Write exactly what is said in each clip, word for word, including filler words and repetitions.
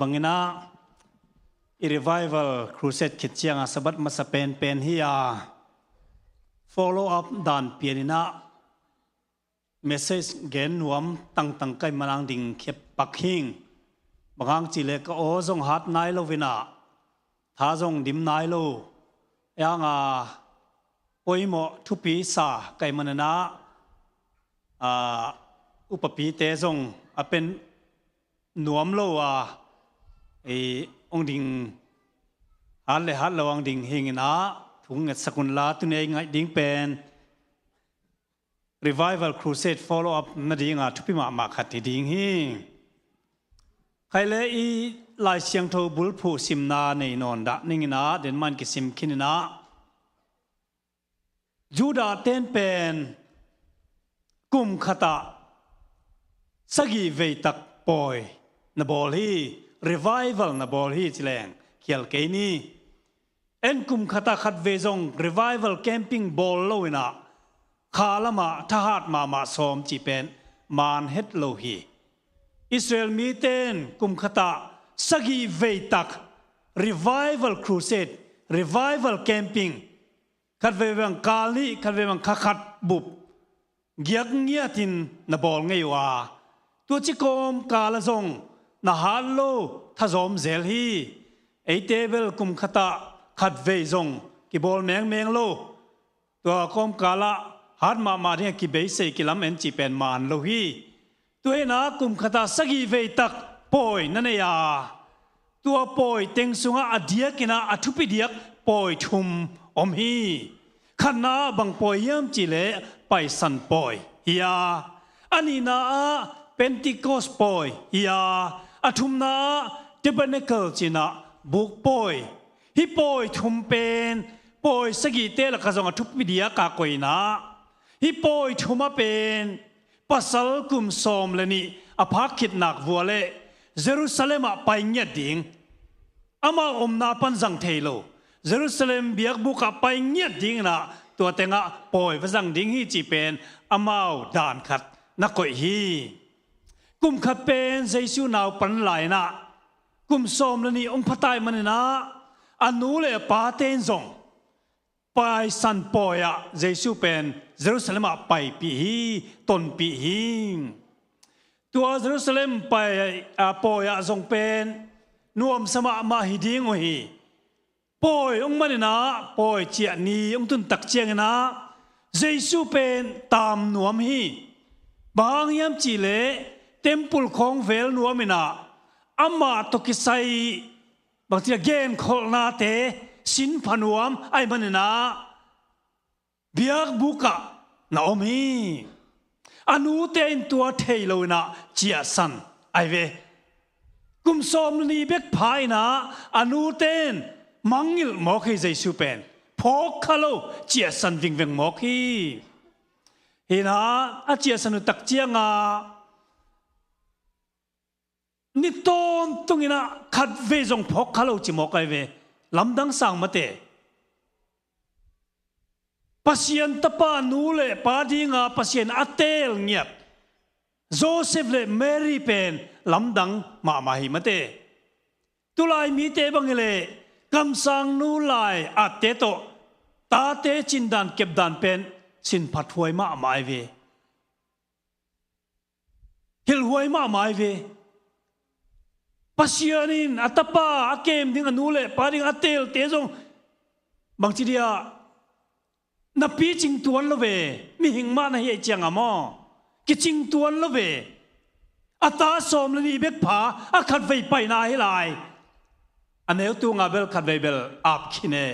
Bangin ah i Revival Crusade khit ciangah Sabbath masa penpen hi a, follow up dan pianin ah message gen nuam tangtang ka hih manin ding khiat pak hing. Bang hang cih leh ka aw zong hat nai lo in ah, tha zong dim nai lo. Ahi hang a poimawh thupi sa ka hih manin ah, a, upapite zong a pen nuam lo a, i, hong ding hat le hat lo hong ding hi ing in ah thu ngetsak un la, tuni a i ngaih ding pen Revival Crusade follow up nading a thupi mahmah khat hi ding hi. Khai le i Lai Siangtho bulphuh simna nei nawn dah ning in ah, den man kisim khin in ah, Judah ten pen kum khat ah sagih vei tak pawi na bawl hi, revival na bawl hi ci leng khial kei ni. En kum khat ah khat vei zong revival camping bawl lo in ah, kha lam ah thahat mahmah sawm cih pen man het lo hi. Israel mite in kum khat ah sagih vei tak revival crusade, revival camping, khat vei bang kal nih, khat vei bang kha khat bup giak ngiatin na bawl ngei uh a, tua ci kawmkal ah zong na hat lo thazawm zel hi. Eite bel kum khat ah khat vei zong kibawl mengmeng lo, tua kawmkal ah hat mahmah ding a kibeisei kilamen cih pen man lo hi. Tua hi in ah kum khat ah sagih vei tak pawi na nei a, tua pawi teng sungah a diakin ah a thupi diak pawi thum om hi. Khatna ah bang pawi hiam cih leh Paisan pawi hi a, a nihna ah Pentecost pawi hi a, a thumna ah Tabernacle ci in ah buk pawi. Hih pawi thum pen pawi sagihte lakah zong a thupi diak a koih in ah, hih pawi thum ah pen pasal kum sawm le nih a phak khit nak vua leh Jerusalem ah pai ngiat ding, amau omna pan zang thei lo Jerusalem biakbuk ah pai ngiat ding in ah, tua teng ah pawi va zang ding hi cih pen amau dan khat na koih hi. Kum khat pen Jesu naupan lai in ah, kum sawm le nih hong pha ta ahih manin ah, a nu le a pate in zong Paisan pawi ah Jesu pen Jerusalem ah paipih hi, tonpih hi. Tua Jerusalem pai, a, pawi ah zong pen nuamsa mahmah hi ding uh hi. Pawi hong man in ah, pawi ciah ni hong tun tak ciangin ah Jesu pen taam nuam hi. Bang hang hiam cih leh temple khawng vel nuam in ah, amah tawh kisai bangci a genkholhnate sin pha nuam ahih manin ah biakbuk ah na om hi. A nute in tua thei lo in ah ciahsan ahi ve. Kum sawm le nih bek pha in ah a nute in mangngilh mawk hi. Jesu pen phawk kha lo, ciahsan vingveng mawk hi. Hi in ah a ciahsan uh tak ciangah ni tawntung in ah khat vei zong phawk kha lo ci mawk ahi ve. Lamdang sang mate. Pasian Tapa nu le pa dinga Pasian a teel ngiat Joseph le Mary pen lamdang mahmah hi mate. Tulai mite bang hi leh kamsangnu lai atte tawh tate cindan kepdan pen sin phathuai mahmah ahi ve. Hilhhuai mahmah ahi ve. Pasian in a tapa a kem ding, a nu le pa ding a teelte zong bangci dia na picing tuan lo ve. Mihing mah na hi ahih ciangah maw, kicing tuan lo ve. A ta sawm le nih bek pha a khatvei paina hi lai. A neu tunga bel khatvei bel ap khin e.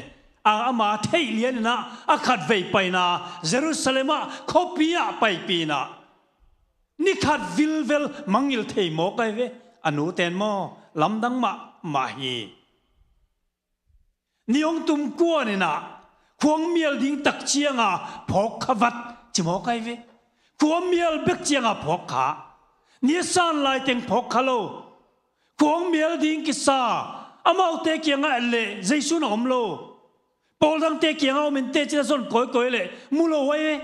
A, ama theih lian in ah a khatvei paina Jerusalem ah khuapi ah paipih in ah ni khat vilvel mangngilh thei mawk ahi ve. A nute in maw, lamdang mahmah hi. Ni hong tum kuan in ah khuamial ding tak cianga phawk kha vat ci mawk ahi ve. Khuamial bek cianga phawk kha. Ni a san lai teng phawk kha lo. Khuamial ding kisa, amaute kiangah et leh Jesu na om lo. Pawl dangte kiangah om in teh ci-in a zon kawikawi leh mu lo ahi ve.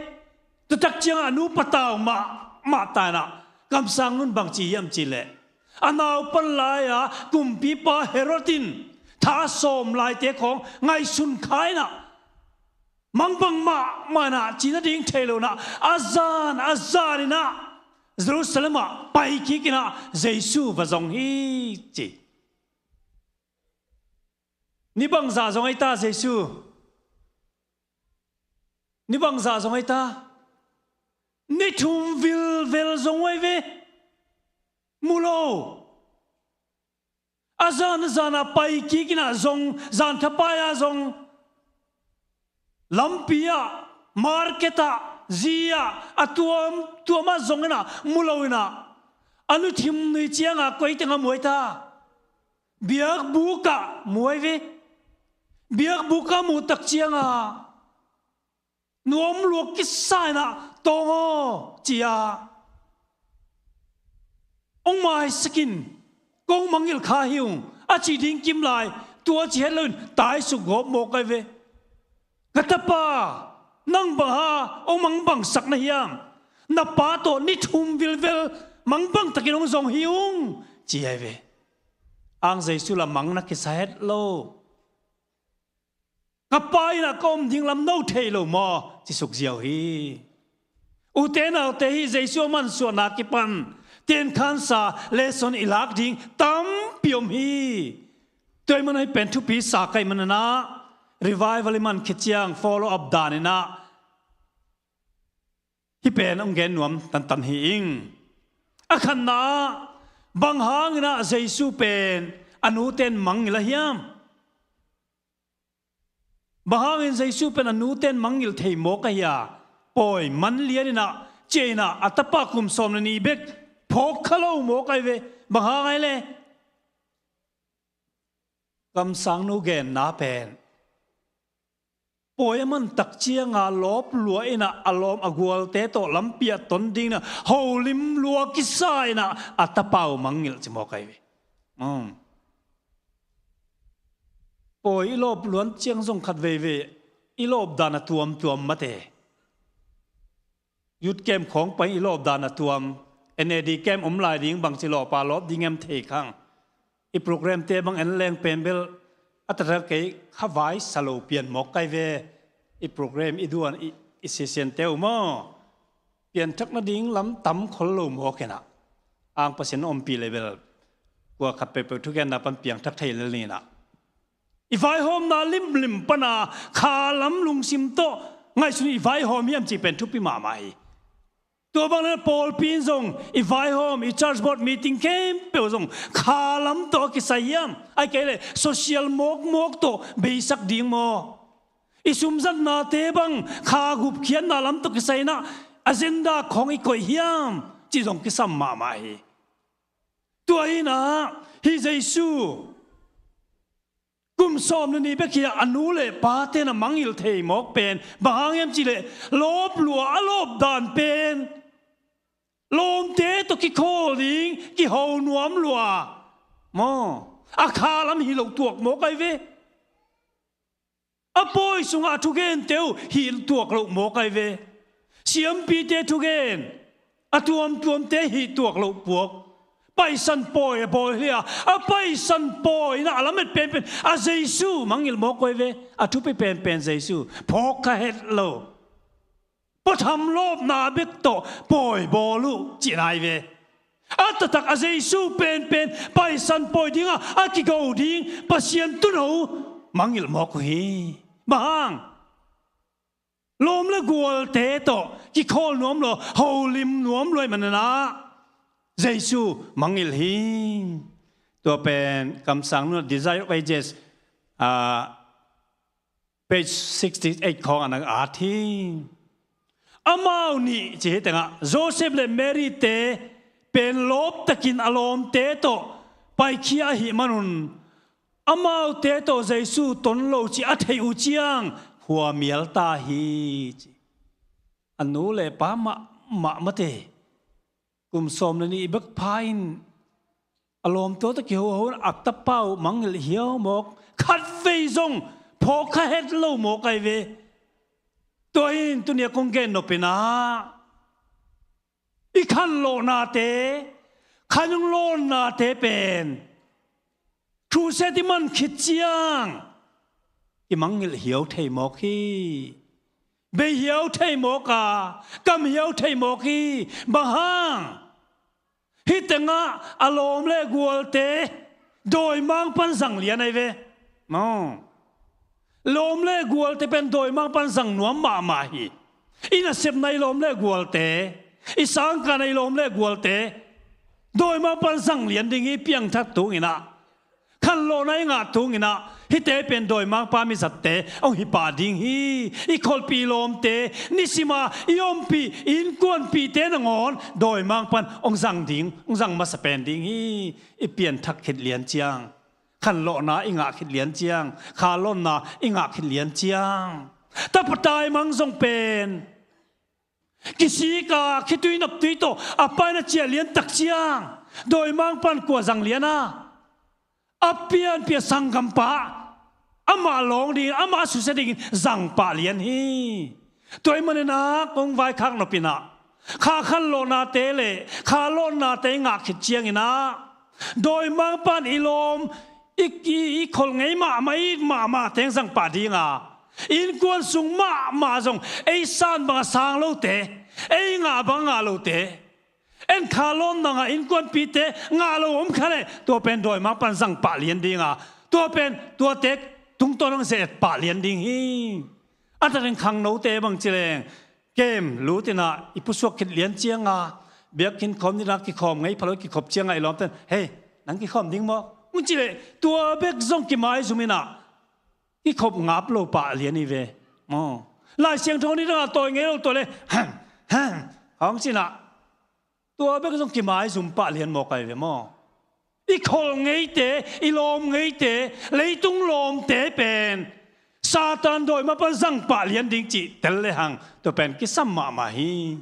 Tua tak ciangah a nu patau mahmah ta in ah kamsangnu'n bangci hiam cih leh A naupan lai-a kumpipa Herod in tha sawm laite khawng ngaihsun kha inah, mangbang mahmah inah, cih nading thei lo inah, a zan a zan inah Jerusalem ah pai kik inah Jesu va zong hi ci. Ni bangzah zong ei ta Jesu? Ni bangzah zong ei ta? Ni thum vilvel zong uh ei ve. Mu lo. A zan a zan ah pai kik inah zong, zan thapai-a zong, lampi ah, market ah, zi ah, a tuamtuam ah zong inah mu lo inah, a ni thum nui ciangah koi teng ah mu ei ta? Biakbuk ah mu ei ve. Biakbuk ah muh tak ciangah nuam lua kisa inah, "Tawng aw," ci-a, "Hong maisak in, kong mangngilh kha hi ung," a cih ding kim lai, tua ci het loin taisuk gawp mawk ei ve. "Ka tapa, nang bang hang hong mangbangsak na hiam? Na pa tawh ni thum vilvel mangbang takin hong zong hi ung," ci ei ve. Ang Jesu la mang na kisa het lo. "Ka Pa inn ah ka om ding lam no thei lo maw?" ci suk ziau hi. Ute naute, hih Jesu a mansuahna kipan tenkhansa lesson i lak ding tampi om hi. Tua ahih manin hih pen thupi sa ka hih manin ah, revival i man khit ciang follow up dan inah hih pen hong gen nuam tantan hi ing. A khatna ah, bang hangin ah Jesu pen a nute in mangngilh a hiam? Bang hangin Jesu pen a nute in mangngilh thei mawk ahia? Pawi man lian inah, ciah inah, a tapa kum sawm le nih bek phawk kha lo mawk ei ve. Bang hang ei le? Kamsangnu genna pen, pawi a man tak cianga lawp lua inah a lawm a gualte tawh lampi ah ton ding inah holim lua kisa inah a tapa uh mangngilh ci mawk ei ve. Um. Pawi i lawp luan ciang zong khat veivei i lawp dan a tuamtuam mate. Youth camp khawng pai i lawp dan a tuam. N A D camp om lai ding, bangci lawpa lawp ding em thei khang. I programte bang en leng pen bel a taktak kei kha vai sa lo pian mawk kai ve. I program i duan i, i sesiante uh maw, pianthak nading lam tam khol lo mawk inah, ang Pasian ompih le bel kua khat peuhpeuh thugenna pan piangthak thei lel ni inah. I vaihawmna limlim pana kha lam lungsim tawh ngaihsun i vaihawm hiam cih pen thupi mahmah hi. Tua bang le pawlpi in zong i vaihawm, i church board meeting khempeuh zong kha lam tawh a kisai hiam? Ahih kei leh social mawkmawk tawh beisak ding maw? I sumzatnate bang kha gupkhiatna lam tawh kisai inah agenda khawng i koih hiam cih zong kisam mahmah hi. Tua hi inah hih Jesu kum sawm le nih bek hi a, a nu le pate in a mangngilh thei mawk pen bang hang hiam cih leh lawp lua, a lawp dan pen lawmte tawh kikhawl ding kiho nuam lua maw, a kha lam hih loh tuak mawk ai ve. A pawi sungah a thugente uh hih tuak loh mawk ai ve. Siampite thugen a tuamtuamte hih tuak loh puak. Paisan pawi a bawl hi a, a paisan pawi inah a lamet penpen a Jesu mangngilh mawk ai ve. A thupi penpen Jesu phawk kha het lo. Pawtham lawpna bek tawh pawi bawl uh cihna ai ve. A taktak a Jesu penpen paisan pawi dingah a kigo ding Pasian tuuno mangngilh mawk uh hi. Bang hang? Lawm le gualte tawh kikhawl nuam lua, holim nuam lua ahih manin ah Jesu mangngilh hi. Tua pen kamsangnu Desire of Ages, ah, page sixty-eight khawng ah na at hi. Amau nih ci hi tengah Joseph le Mary-te pen lawptakin a lawmte tawh paikhia ahih manun amaute tawh Jesu ton lo cih a theih uh ciang khuamial ta hi ci. A nu le pa mahmah mate. Kum sawm le nih bek pha in a lawmte tawh kihoho in a tapa uh mangngilh hiau mawk, khatvei zong phawk kha het lo mawk ai ve. Tua in tuni a kong gen nop in ah i khanlawhnate Khanung lawnnate pen crusade i man khit ciang kimangngilh hiau thei mawk hi. Bei hiau thei mawk a, kam hiau thei mawk hi. Bang hang? Hih tengah a lawm le gualte dawimangpa'n zang lian ahi ve. Maw, lawm le gualte pen dawimangpa'n zang nuam mahmah hi. I nasepna i lawm le gualte, i sangkahna i lawm le gualte dawimangpa'n zang lian ding hi. Piangthak tung in ah, khanlawhna i ngah tung in ah, hihte pen dawimangpa mizatte hong hi pah ding hi. I kholhpih lawmte, nisim a i ompih, i innkuanpihte nangawn dawimangpa'n hong zang ding, hong zang masa pen ding hi. I pianthak khit lian ciang, khanlawhna i ngah khit lian ciang, kha lawnna i ngah khit lian ciang, tapa taimang zong pen kisik a, khitui naptui tawh a paina ciah lian tak ciang, dawimangpa'n kua zang lian a? A pianpih a sanggampa, amah lawng dingin, amah susia dingin zang pah lian hi. Tua ahih manin ah kong vaikhak nop in ah, kha khanlawhnate le kha lawnnate i ngah khit ciangin ah, dawimangpa'n i lawm, i, i, i kholh ngei mahmah, i it mahmah teng zang pah ding a, innkuan sung mahmah zong ei san bang a sang lote, ei ngah bang a ngah lote, en kha lawnna ngah, innkuanpihte ngah lo om kha leh, tua pen dawimangpa'n zang pah lian ding a, tua pen tuate tungtawn hong ze-et pah lian ding hi. A tatin khangnote bang ci leng, kem lut in ah i pusuak khit lian ciang a, biakinn khawm ni in ah kikhawm ngei pha lo, kikhop ciang a i lawmte'n, "Hei, nang kikhawm ding maw?" hong ci leh, tua bek zong kimaizum in ah kikhop ngap lo pah lian hi ve. Maw, Lai Siangtho ni dang a tawi ngei lo tua leh, "Hem, hem," hong ci in ah, tua bek zong kimaizum pah lian mawk ahi ve maw. I kholh ngeite, i lawm ngeite, leitung lawmte pen Satan dawimangpa'n zang pah lian ding cih tel lehang, tua pen kisam mahmah hi.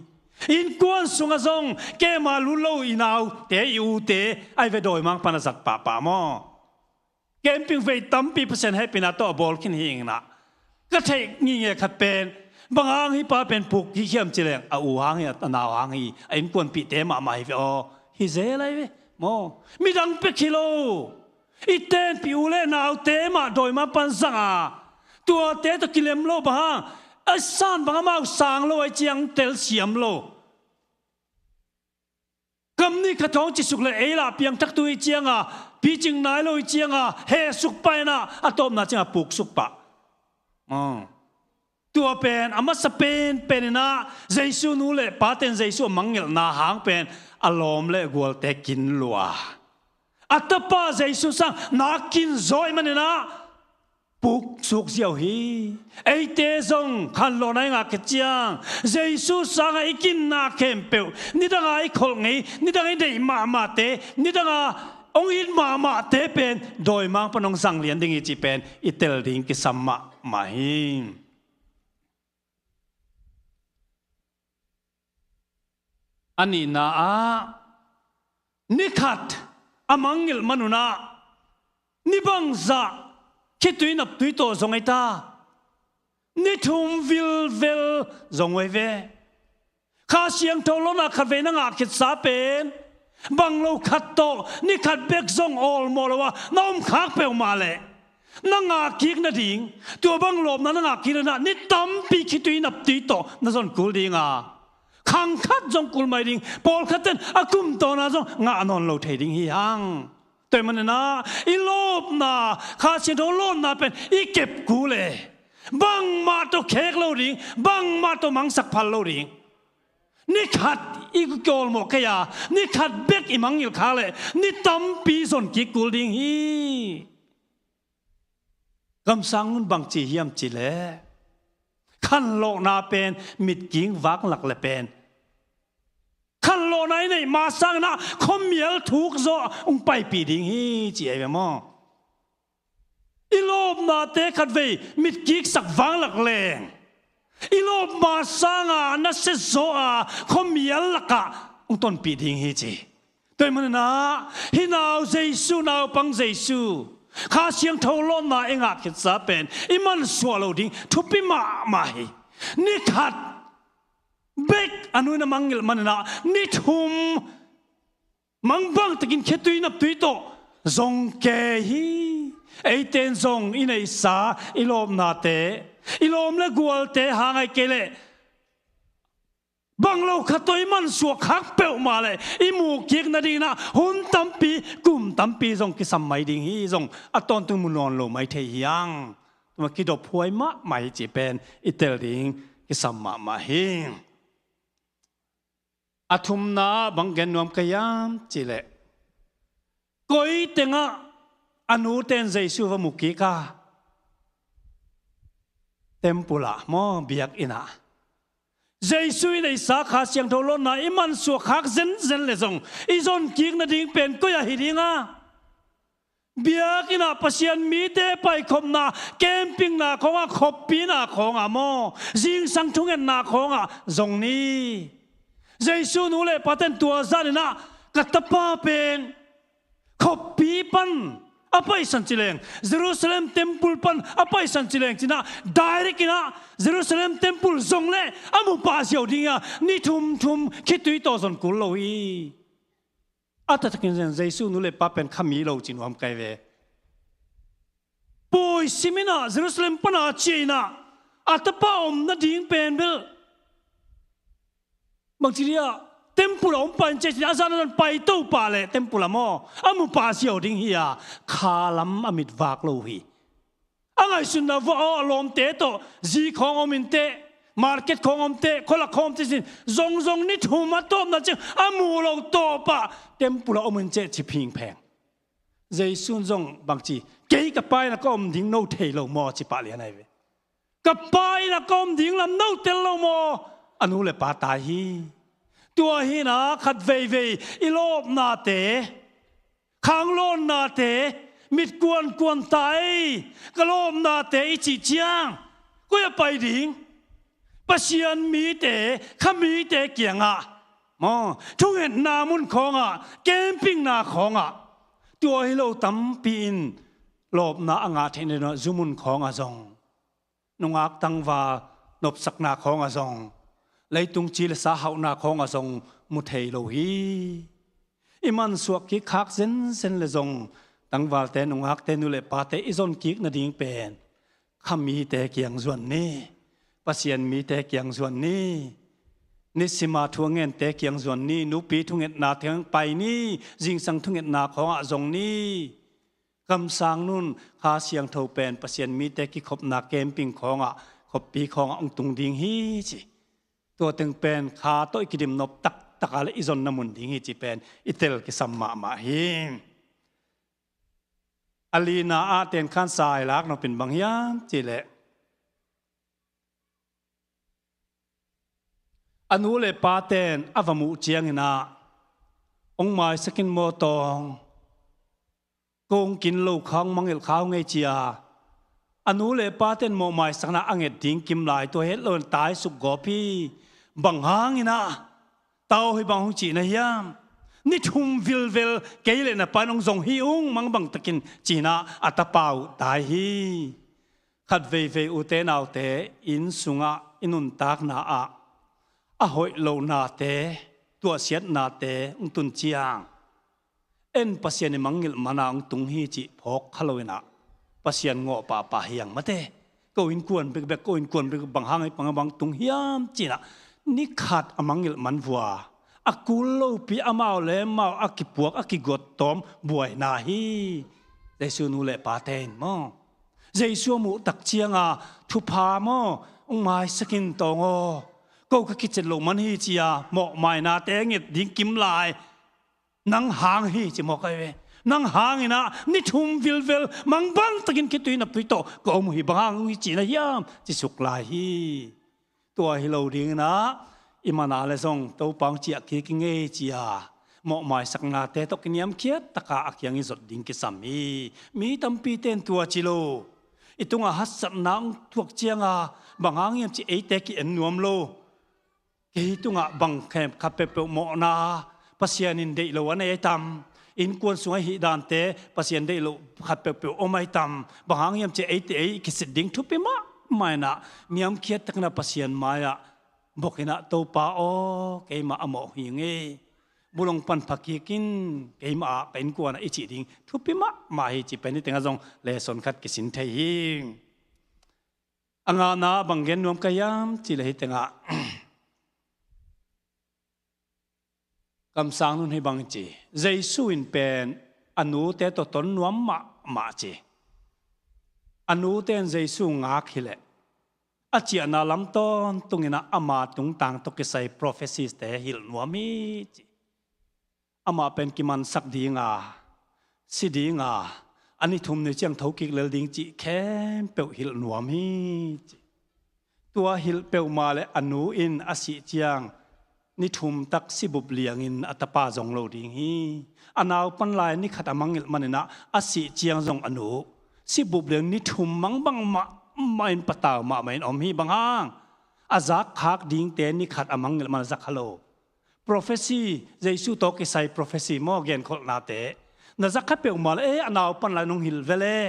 Innkuan sungah zong kem a lut lo i naute, i ute ahi ve, dawimangpa'n a zat pahpah maw. Camping vei tampi Pasian hehpihna tawh a bawl khin hi in ah, ka theih ngitnget khat pen, bang hang hih pa pen puk kik hiam ci leng, a u hang hi, a nau hang hi, a innkuanpihte mahmah hi ve aw. Hi zel ahi ve maw. Midang pek hi lo. I tenpih u le naute mah dawimangpa'n zang a, tuate tawh kilem lo, bang hang? A san bang amau sang lo ahih ciang telsiam lo. Kam ni khat hong cisuk leh ei lah piangthak tu ahih ciang a, picing nai lo ahih ciang a, hehsuk pah in ah, a tawpna ciang a puksuk pah. Tua pen a masa penpen in ah, Jesu nu le pate'n Jesu a mangngilhna hang pen a lawm le gualte kin lua, a tapa Jesu sang na kin zaw ahih manin ah puksuk ziau hi. Eite zong khanlawhna i ngah khit ciang, Jesu sang a i ginna khempeuh, nidang a i kholh ngei, nidang a i deih mahmahte, nidang a hong it mahmahte pen dawimangpa'n hong zang lian ding hi cih pen i tel ding kisam mahmah hi. A nihna ah, ni khat a mangngilh man un ah, ni bangzah khitui naptui tawh zong ahi ta, ni thum vilvel zong uh ahi ve. Kha Siangtho lawnna khatvei na ngah khitsa pen, bang lo khat tawh ni khat bek zong awlmawh lo a na om khak peuhmah leh, na ngah kik nading, tua bang lawpna na ngah kik nading ah, ni tampi khitui naptui tawh na zon kul ding a, khang khat zong kul mai ding, pawlkhatte'n a kum tawn a zong ngah nawn lo thei ding hi hang. Tua ahih manin ah, i lawpna, Kha Siangtho lawnna pen i kep kul e. Bangmah tawh khek lo ding, bangmah tawh mangsak phal lo ding. Ni khat i kawlmawh kei a, ni khat bek i mangngilh khak leh, ni tampi zon kik kul ding hi. Kamsang Nun bang ci hiam cih leh, khanlawhna pen mitking vak lak leh pen, khanlawhna i neih ma sangin ah khuamial thuk zaw hong paipih ding hi, ci ahi ve maw. I lawpnate khatvei mitkiksak vak lak leng, i lawp ma sanga na siazaw a khuamial lakah hong tonpih ding hi, ci. Tua ahih manin ah, hih nau Jesu, naupang Jesu, Kha Siangtho lawnna i ngah khitsa pen i mansuah loh ding thupi mahmah hi. Ni khat bek a nu in a mangngilh manin ah, ni thum Mangbang takin khitui naptui tawh zong kei hi. Eite in zong i neihsa, i lawpnate, i lawm le gualte hang ahih kei leh bang lo khat tawh i mansuah khak peuhmah leh i muh kik nadingin ah hun tampi, kum tampi zong kisam mai ding hi. Zong a tawntung mu nawn lo mai thei hi hang. Tua kidophuai mahmah hi cih pen i tel ding kisam mahmah hi. A thumna ah bang gen nuam ka hiam cih leh, koi tengah a nute in Jesu va mu kik a? Temple ah maw, biakinn ah. Jesu i neihsa Kha Siangtho lawnna i mansuah khak zenzen leh zong i zon kik nading pen koi ah hi ding a? Biakinn ah Pasian mite paikhopna, campingna khawngah, khoppina khawngah maw, zingsang thungetna khawngah zong ni. Jesu nu le pate in tua zanin ah, ka tapa pen khoppi pan a paisan ci leng, Jerusalem temple pan a paisan ci leng ci-in ah, direct in ah Jerusalem temple zong leh a mu pah ziau ding hi a, ni thum thum khitui tawh zon kul lo hi. A taktakin zen Jesu nu le pa pen kha mi lo ci nuam ka hi ve. Pawi sim in ah Jerusalem pan a ciah in ah a tapa om nading pen bel bangci dia, temple ah om pah in ciah ci-in a zan a zan paito pah leh temple ah maw, a mu pah ziau ding hi a, kha lam a mit vak lo hi. A ngaihsutna vua aw, a lawmte tawh zi khawng om inteh, market khawng om teh, khualak khawng om teh ci-in zong zong ni thum a tawpna ciang a mu lo tawpah temple ah om in ciah ci phingpheng. Jesu in zong bangci, kei ka Pa inn ah ka om ding no thei lo maw ci pah lian ahi ve. Ka Pa inn ah ka om ding lam no tel lo maw? A nu le pa tai hi. Tua hi-in ah khat veivei i lawpnate, khanglawnate, mit kuankuan tai, ka lawpnate i cih ciang koi ah pai ding? Pasian mite, kha mite kiangah maw, thungetna mun khawngah, campingna khawngah. Tua hi lo tampi in lawpna a ngah theih nading ah zu mun khawngah zong, nungak tangval nopsakna khawngah zong, leitung ci le sa hauhna khawngah zong mu thei lo hi. I mansuah kik khak zenzen leh zong tangvalte, nungakte, nu le pate i zon kik nading pen kha mite kiang zuan ni, Pasian mite kiang zuan ni, nisima thu a ngente kiang zuan ni, nupi thungetna teng pai ni, zingsang thungetna khawngah zong ni. Kamsang nun Kha Siangtho pen Pasian mite kikhopna camping khawngah, khoppi khawngah hong tung ding hi ci. Tua teng pen kha tawh i kidim nop taktak a leh i zonna mun ding hi ci pen i tel kisam mahmah hi. A lina ah ten khan sai lak nop in bang hiam cih leh, a nu le pa ten a va muh ciangin ah, hong maisak in maw tawng, kong kin lo kha hong mangngilh kha hong ei ci a, a nu le pa ten mawh maisakna a nget ding kim lai, tua het lo in tai suk gawp hi. Bang hangin ah tau hi bang hong cihna hiam? Ni thum vilvel kei le na pa in hong zong hi ung, mangbang takin ci-in ah a tapa uh tai hi. Khat veivei ute naute, inn sungah i nuntakna ah a hoih lohnate, tuahsiatnate hong tun ciang, en Pasian i mangngilh man a hong tung hi cih phawk kha lo in ah, Pasian ngawh pahpah hi hang mate. Ko innkuan bekbek, ko innkuan bekbek bang hang hih bang bang tung hiam ci-in ah, ni khat a mangngilh man vua, a kul lopi amau le amau a kipuak, a kiguat tawm buaina hi. Jesu nu le pate in maw, Jesu a muh tak ciang a, thupha maw, hong maisak in tawng aw, ko ka kicet loh man hi ci a, mawh mainate a nget ding kim lai nang hang hi ci mawk ahi ve. Nang hangin ah ni thum vilvel mangbang takin khitui naptui tawh ka om uh hi, bang hang hi cihna hiam ci suk lai hi. Tua hi lo dingin ah, i man a leh zong Topa hong ciah kik i ngei ci a, mawh maisaknate tawh kiniamkhiat tak a a kiang i zot ding kisam hi. Mi tampite in tua ci lo. I tungah haksatna hong thuak ciang a, bang hang hiam cih eite ki-en nuam lo. Kei tungah bang khem khat peuhpeuh mawhna, Pasian in deih lo a nei ahi tam? Innkuan sungah hih dante Pasian deih lo khat peuhpeuh om ahi tam? Bang hang hiam cih eite ei kisit ding thupi mahmah in ah, niamkhiat takin ah Pasian mai-ah bok in ah, Topa aw, keimah a mawh hi ing ei. Mulong pan pha kik in, keimah ah ka innkuan ah i cih ding thupi mahmah hi cih pen hih tengah zong lesson khat kisin thei hi. A ngahna bang gen nuam ka hiam cih leh hih tengah Kamsang Nun hih bang ci, Jesu in pen a nute tawh ton nuam mahmah ci. A nute in Jesu ngak hileh a ciahna lam tawntung in ah ama tungtang tawh kisai prophecies te hilh nuam hi ci. Amah pen kimansak ding a, si ding a, a ni thum ni ciang thokik lel ding cih khempeuh hilh nuam hi ci. Tua hilh peuhmah leh a nu in a sih ciang ni thum tak si bup liangin a tapa zong lo ding hi. A naupan lai ni khat a mangngilh manin ah a sih ciang zong a nu si bup liang ni thum mang bang mahmah in patau mahmah in om hi. Bang hang? A zakkhak dingte ni khat a mangngilh man a za kha lo. Prophecy, Jesu tawh kisai prophecy maw, genkholhnate na za kha peuhmah leh, eh, a naupan lai nong hilh ve leh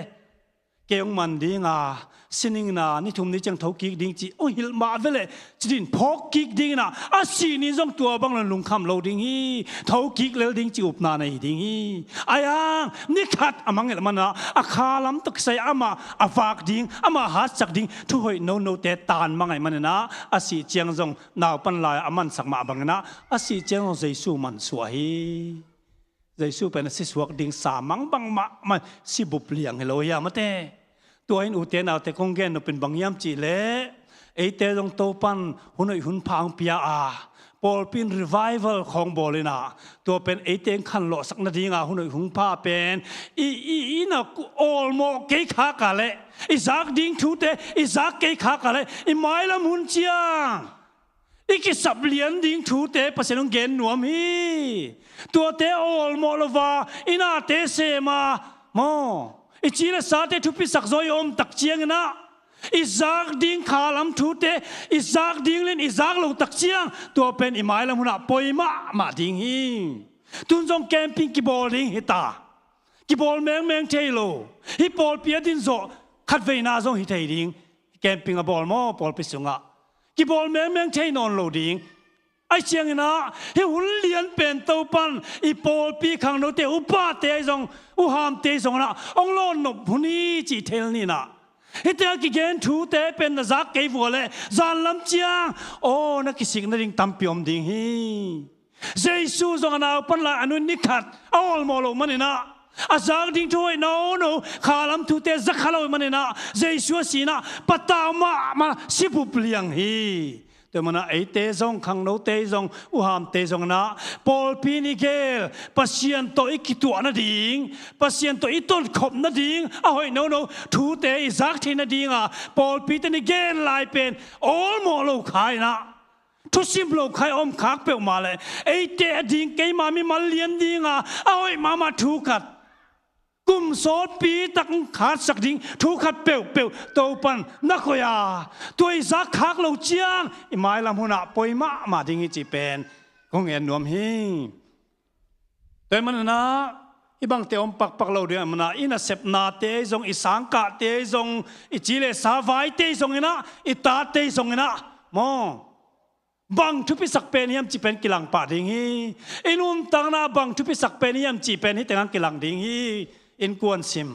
kei hong man ding a, sining in ah ni thum ni ciang thokik ding cih hong hilh mah ve leh, ci din phawk kik ding in ah, a sih ni zong tua bang lo in lungkham lo ding hi. Thokik lel ding cih upna nei ding hi. Ahi hang ni khat a mangngilh man ah a kha lam tawh kisai amah a vak ding, amah hatsak ding thu hoih nonote tan mang ahih manin ah a sih ciang zong naupan lai a mansak mah bangin ah a sih ciang zong Jesu mansuah hi. Jesu pen a si suak ding sa mang bang mahmah, si bup liang hi lo hiam a te. Tua in ute naute kong gen nop in bang hiam cih leh, eite zong Topan hun hoih hun pha hong pia a, pawlpi in revival khawng bawl in ah, tua pen eite hong khanlawhsak nading a hun hoih hun pha pen i, i, i na awlmawh kei khak a leh, i zak ding thute i zak kei khak a leh, i mailam hun ciang i kisap lian ding thute Pasian hong gen nuam hi. Tuate a awlmawh lo a, i nate sem a, maw, i ci le sate thupisak zaw i om tak ciangin ah, i zak ding kha lam thute i zak ding leh i zak lo tak ciang, tua pen i mailam hun ah poi mahmah ding hi. Tun zong camping kibawl ding hi ta. Kibawl mengmeng thei lo. Hih pawlpi a din zawh khatveina zong hi thei ding. Camping a bawl maw, pawlpi sungah kibawl mengmeng thei nawn lo ding. Ahi ciangin ah hih hun lian pen Topan i pawlpi khangnote, upate ahi zong, uhamte ahi zongin ah hong lawn nop hun hi cih thei ni in ah, hih tengah kigen thute pen na zak kei vua leh zan lam ciang aw, na kisik nading tampi om ding hi. Jesu zong a naupan lai a nu in ni khat a awlmawh loh manin ah, a zak ding thu hoih nono kha lam thute za kha lo ahih manin ah, Jesu a sih in ah patau mahmah, si bup liang hi. Tua ahih manin ah eite zong, khangnote zong, uhamte zongin ah pawlpi in i gel, Pasian tawh i kituah nading, Pasian tawh i tonkhop nading a hoih nono thute i zak theih nading a pawlpite in i gen lai pen awlmawh lo kha in ah, thusim lo kha i om khak peuhmah leh, eite a ding, keima mimal lian ding a a hoih mahmah thu khat, kum sawtpi tak hong khatsak ding thu khat peuhpeuh Topan na koih a, tua i zak khak lo ciang i mailam hun ah poi mahmah ding hi cih pen kong en nuam hi. Tua ahih manin ah hih bangte om pakpak lo ding ahih manin ah, i nasepnate ahi zong, i sangkahte ahi zong, i ci le sa vaite ahi zongin ah, i tate ahi zongin ah, maw, bang thupisak pen hiam cih pen kilang pah ding hi. I nuntakna bang thupisak pen hiam cih pen hih tengah kilang ding hi. Innkuan sim.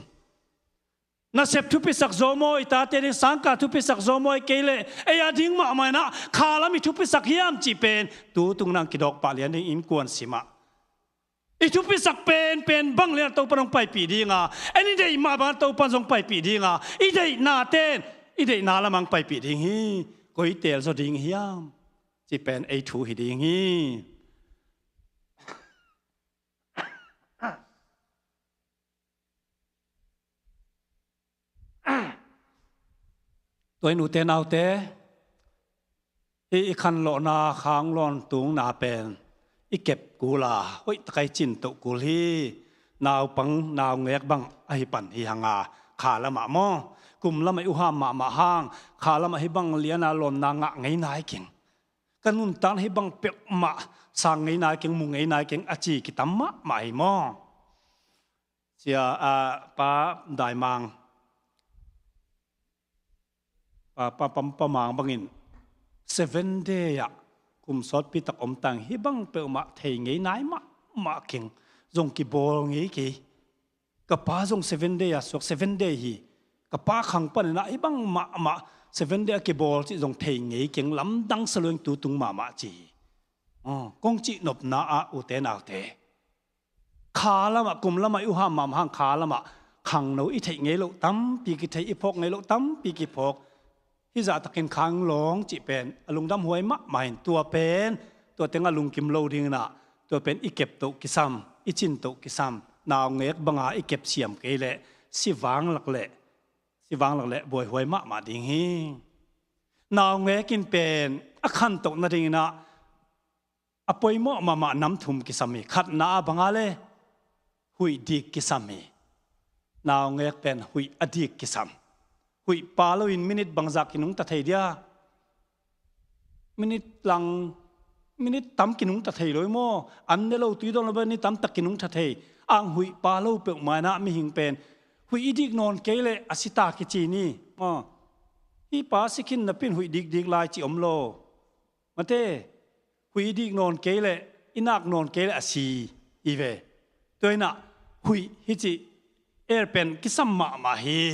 Nasep thupisak zaw maw, i tate ding sangkah thupisak zaw maw, ahih kei leh ei a ding mahmah in ah kha lam i thupisak hiam cih pen tu tung in ah kidawk pah lian ding, innkuan sim ah. I thupisak penpen bang lian ah Topan hong paipih ding a, en i deih mah bang Topan zong paipih ding a, i deihnate in i deihna lam ah hong paipih ding hi. Koi teel zaw ding hiam cih pen ei thu hi ding hi. Tua in ute naute, hih i khanlawhna khang lawn tungna pen i kep kul a, hoih tak a i cin toh kul hi. Naupang naungek bang ahi pan hi hang a, kha lamah maw, kum lamah i uham mahmah hang, kha lamah hih bang lian a lawnna ngah ngei nai keng, ka nuntakna hih bang peuhmah sang ngei nai keng, mu ngei nai keng a ci kitam mahmah hi maw. Sia, ah, Pa Daimang, Pa, Pa, Pa, Pa Mang bangin Seven Day ah kum sawtpi tak om tang, hih bang peuhmah thei ngei nai mahmah keng, zong kibawl ngei kei. Ka pa zong Seven Day a suak, Seven Day hi. Ka pa khang panin ah hih bang mahmah Seven Day a kibawl cih zong thei ngei keng, lamdang sa lo ing, tu tung mahmah ci hi. Aw, kong cih nopna ah, ute naute, kha lamah, kum lamah i uham mahmah hang, kha lamah khangno i theih ngei loh tampi kithei, i phawk ngei loh tampi kiphawk. Hih zahtakin khang lawng cih pen a lungdam huai mahmah in, tua pen, tua teng a lungkim lo dingin ah, tua pen i kep toh kisam, i cin toh kisam. Naungek banga i kep siam kei leh, si vanglak leh, si vanglak leh buaihuai mahmah ding hi. Naungek in pen a khantoh nadingin ah a poimawh mahmah nam thum kisam hi. Khatna ah bang a le, huih dik kisam hi. Naungek pen huih a dik kisam. Huih pa loin minit bangzah kinungta thei dia? Minit lang, minit tam kinungta thei lo hi maw. An ne lo, tui dawn lo bel ni tamtak kinungta thei. Ang huih pa lo peuhmah in ah mihing pen huih i dik nawn kei leh a si ta kici ni. Aw. Hih pa si khin napi in huih dikdik lai cih om lo. Mate, huih i dik nawn kei leh, i nak nawn kei leh a si hi ve. Tua in ah huih hi cih el pen kisam mahmah hi.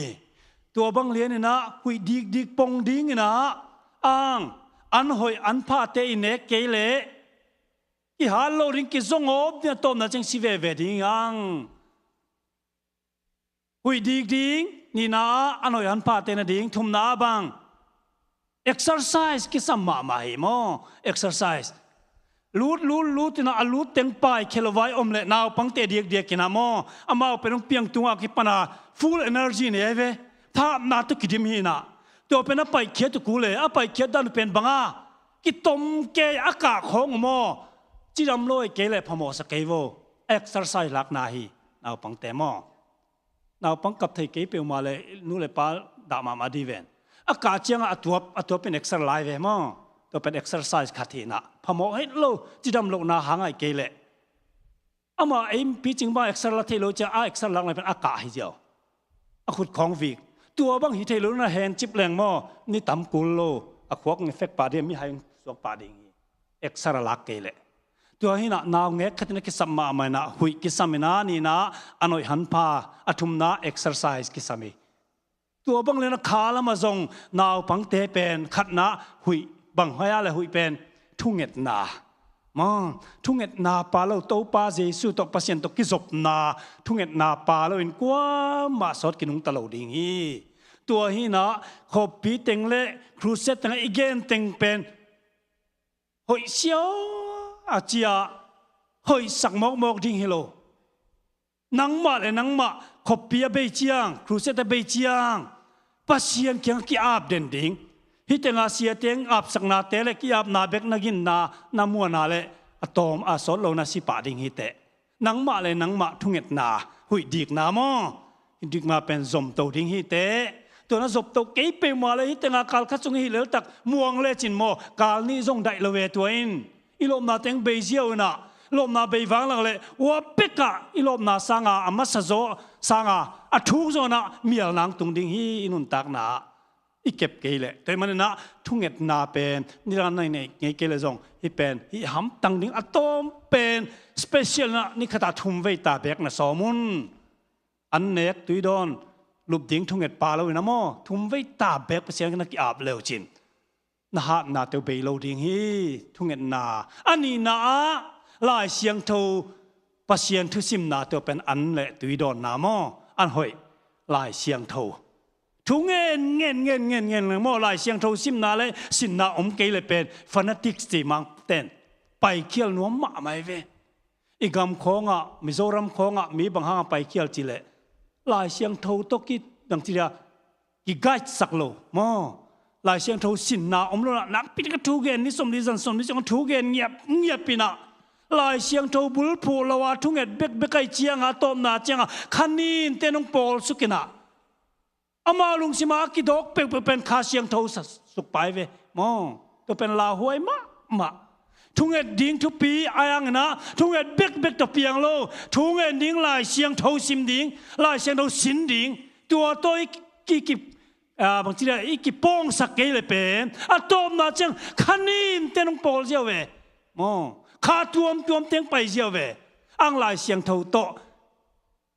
Tua bang lianin ah huih dikdik pong dingin ah, ang, an hoih an phate i nek kei leh, kihat lo ding, kizong awp ding, a tawpna ciang si veve ding hi ang. Huih dik ding, nihna ah an hoih an phate nading, thumna ah bang? Exercise kisam mahmah hi maw, exercise. Lut, lut, lut in ah a lut teng paikhia lo vai om leh, naupangte diakdiak in ah maw, amau pen hong piang tungah kipan a full energy nei ve. Thapna tawh kidim hi in ah. Tua pen a paikhiat uh kul e, a paikhiat dan uh pen bang a, kitom kei a, kah khawng uh maw. Cidam lo kei leh phamawh sa kei vo. Exercise lakna hi, naupangte maw. Naupang kap thei kei peuhmah leh nu le pa dah mahmah ding ven. A kah ciangah a tuap, a tuap in exercise lai ve maw. Tua pen exercise khat hi in ah, phamawh het lo, cidam lohna hang ahih kei leh. Amah ei picing bang exercise la thei lo ciang, a exercise lakna pen a kah hi ziau. A khut khawng vik. Tua bang hi thei lo na, hen cip leng maw, ni tam kul lo, a khuak ngefek pah ding, mihai suak pah ding hi. Exercise a lak kei leh. Tua hi in ah naungek khat in ah kisam mahmah in ah, huih kisam in ah, nihna ah an hoih an pha, a thumna exercise kisam hi. Tua bang lianin ah kha lamah zong naupangte pen khatna huih, bang hoih a le huih pen thungetna. Maw, thungetna pha lo, Topa Jesu tawh, Pasian tawh kizopna, thungetna pha loin kuamah sawt kinungta lo ding hi. Tua hi in ah khuapi teng le crusade teng i gen teng pen hoih siau a ci-a hoihsak mawkmawk ding hi lo. Nangmah le nangmah khuapi a bei ciang, crusade a bei ciang, Pasian kiang ki-ap den ding. Hih tengah sia teng apsaknate le ki-apna bek na ginna, na muanna le a tawm a sawt lo na si pah ding hi teh. Nangmah le nangmah thungetna, huih dikna maw, huih dikna pen zomto ding hi teh. Tua na zopto kei peuhmah le hih tengah kal khat sung i hih leltak muang lecin maw, kal nih zong daih lo ve. Tua in i lawpna teng bei ziau in ah, lawpna bei vanglak leh, ua bekah i lawpna sanga a masa zaw sanga a thuk zaw in ah mial nang tung ding hi, i nuntakna ah i kep kei leh. Tua ahih manin ah thungetna pen nidang a na neih ngei kei leh zong, hih pen hih hamtang ding a tawm pen special in ah ni khatah thum vei ta bek na sawm un. An nek, tui dawn, lup ding thunget pha lo in ah maw, thum vei ta bek Pasian kiang na ki-ap le uh cin, na hatnate uh bei lo ding hi. Thungetna. A nihna ah Lai Siangtho, Pasian thu simna, tua pen an le tui dawnna maw, an hoih. Lai Siangtho thu ngen, ngen, ngen, ngen, ngen leng maw, Lai Siangtho simna le sinna om kei leh pen fanatics ci mang ten paikhial nuam mahmah hi ve. I gam khawngah, Mizoram khawngah mi bang hangah paikhial cih leh, Lai Siangtho tawh ki, bang ci dia, ki-guide sak lo maw. Lai Siangtho sinna om lo in ah, nakpi tak a thu gen, ni sawmli zan sawmli ciang thu gen ngiapngiap in ah, Lai Siangtho bulphuh lo a thunget bekbek ahih ciangah, a tawpna ciangah kha ninte nong pawlsuk in ah, amau lungsimah a kidawk peuhpeuh pen Kha Siangtho sa suk pah ve maw. Tua pen lauhuai mahmah. Thunget ding thupi a hang in ah, thunget bekbek tawh piang lo, thungen ding, Lai Siangtho sim ding, Lai Siangtho sin ding. Tua tawh i ki, ki, a, bangci dia i kipawngsak kei le pen a tawpna ciang kha nin teng hong pawl ziau ve. Maw, kha tuamtuam teng pai ziau ve. Ang Lai Siangtho tawh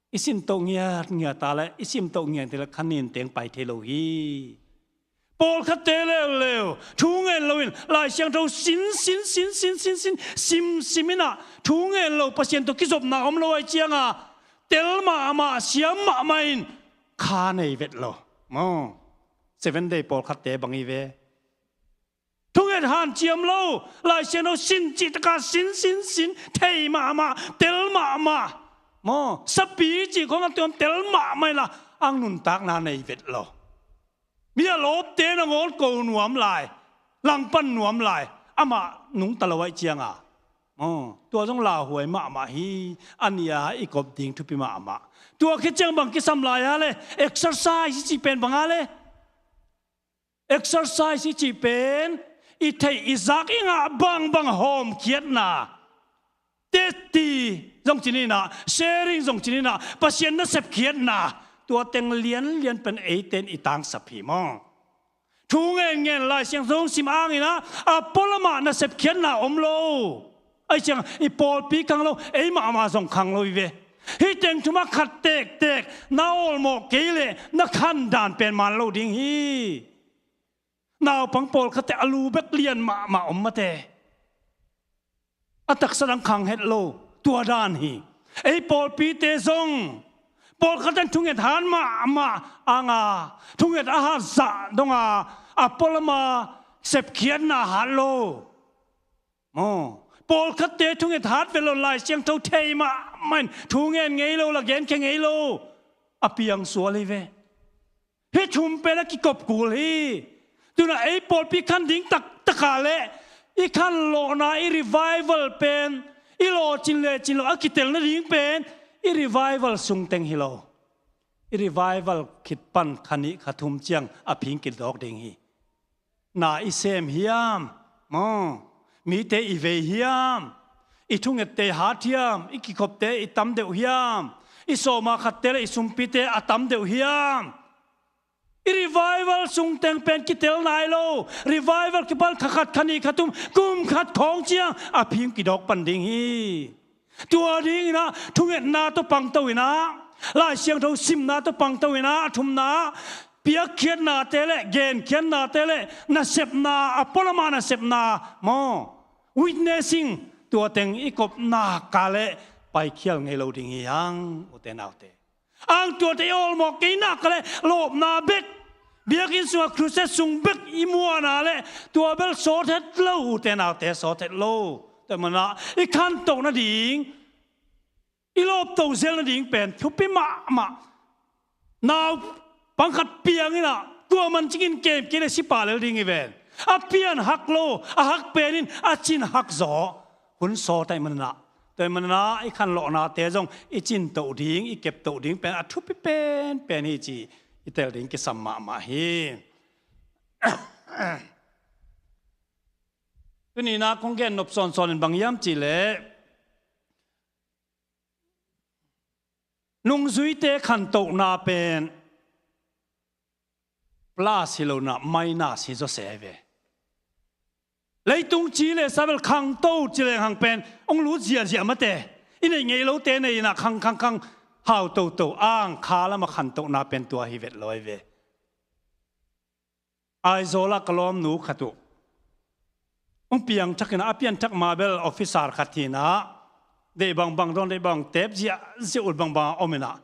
i sin toh ngiatngiat a le i sim toh ngiat le kha nin teng pai thei lo hi. Pawlkhatte leuleu thu ngen loin Lai Siangtho sin sin sin sin sin sin sim sim inah thu ngen lo Pasian tawh kizopna om lo ai cianga tel mahmah siam mahmah in kha nei vet lo. Maw, Seven Day pawlkhatte bang hi ve. Thunget hanciam lo, Lai Siangtho sin cihtaka sin sin sin thei mahmah tel mahmah. Maw, sapi cih khong a tuam tel mahmah inla ang nuntakna nei vet lo. Mi a lawpte nangawn ko nuam lai, langpan nuam lai, amah nungta lo aih cianga. Maw, tua zong lauhuai mahmah hi. A nia i kop ding thupi mahmah. Tua khit ciang bang kisam lai a le, exercise i cih pen bang a le. Exercise i cih pen i theih i zak i ngah bangbang hawmkhiatna, teti zong ci ninah, sharing zong ci ninah, Pasian nasepkhiatna, tua teng lianlian pen eiten i tangsap hi maw. Thu ngen ngen Lai Siangtho sim anginah a pualamah nasepkhiatna om lo. Aih ciang i pawlpi khang lo, ei mahmah zong khang lo i ve. Hih teng thumah khat tektek na awlmawh kei leh na khan dan pen man lo ding hi. Naupang pawlkhatte a lu bek lian mahmah om mate. A taksa dang khang het lo, tua dan hi. Ei pawlpite zong pawlkhatten thunget hat mahmah anga, thunget a hat zah donga a pualama sepkhiatna hat lo. Maw, pawlkhatte thunget hat ve lo, Lai Siangtho thei mahmah in thu ngen ngei lo, la genkhia ngei lo, a piang sual hi ve. Hih thum pen a kikop kul hi. Tuna ei pawlpi khan ding taktaka le i khan lawhna i revival pen i lawh cin le cin lo a kitel nading pen i revival sung teng hi lo. I revival khit pan kha nih kha thum ciang a phing kidawk ding hi. Na i sem hiam? Maw, mite i vei hiam? I thungette hat hiam? I kikhopte i tam deuh hiam? I sawma khatte le i sumpite a tam deuh hiam? I revival sung teng pen kitel nai lo. Revival kipan kha khat kha nih kha thum kum khat khawng ciang a phing kidawk pan ding hi. Tua dinginah thungetna tawh pangto inah, Lai Siangtho simna tawh pangto inah, a thumna piakkhiatnate le genkhiatnate le nasepna, a pualama nasepna maw, witnessing, tua teng i kopna ka le paikhial ngei lo ding hi hang, ute naute. Ang tuate i awlmawh kei nak le lawpna bek, biakinn sungah crusade sung bek i muana le tua bel sawt het lo, ute naute, sawt het lo. Tua manah i khantoh nading, i lawpto zel nading pen thupi mahmah. Nau pangkhat piang inah tua man cingin kem kei le sipa lel ding i ven. A pian hak lo, a hak pen in a cin hak zaw. Hun sawt aih manah, tua manah i khanlawhnate zong i cintoh ding, i keptoh ding pen a thupi penpen hi ci i tel ding kisam mahmah hi. Tunina kong gen nop sawnsawn in bang hiam cihleh, nungzuite khantohna pen plus hi lo inah minus hi zawse ve. Leitung ci le sa bel khangto ci leng hang pen hong lut ziahziah mate. I neih ngei lote nei inah khang khang khang hau toto ang kha lama khantohna pen tua hi vet lo aih ve. Aizawl ah ka lawmnu khat uh hong piangthak inah, a pianthak ma bel officer khat hi inah, deih bangbang dawn, deih bang tep ziahziah uh bangbang a om inah,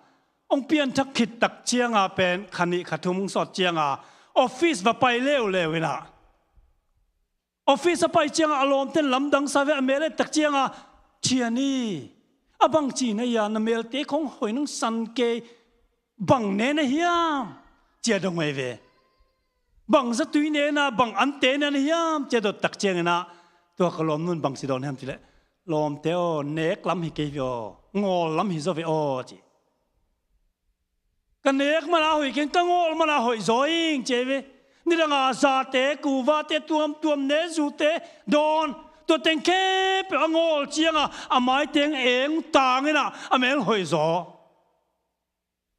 hong pianthak khit tak cianga pen kha nih kha thum hong sawt cianga office va pai leuleu inah, office a pai cianga a lawmten lamdang sa ve, a mel et tak cianga, Thian hi, a bang ci na hia, na melte khong hoi nang san kei, bang ne na hiam? Cia dong aih ve. Bang zatui ne na, bang ante ne na hiam? Cia dot tak ciang inah, tua ka lawmnun bang ci dawn hiam cileh, lawmte aw, nek lam hi kei ve aw, ngawl lam hi zaw ve aw, ci. Ka nek mana hoih keng, ka ngawl mana hoih zaw ing, ci aih ve. Nidanga zate, kuvate, tuamtuam ne zute dawn, tua teng khempeuh a ngawl cianga a maiteng eng tang inah a mel hoih zaw.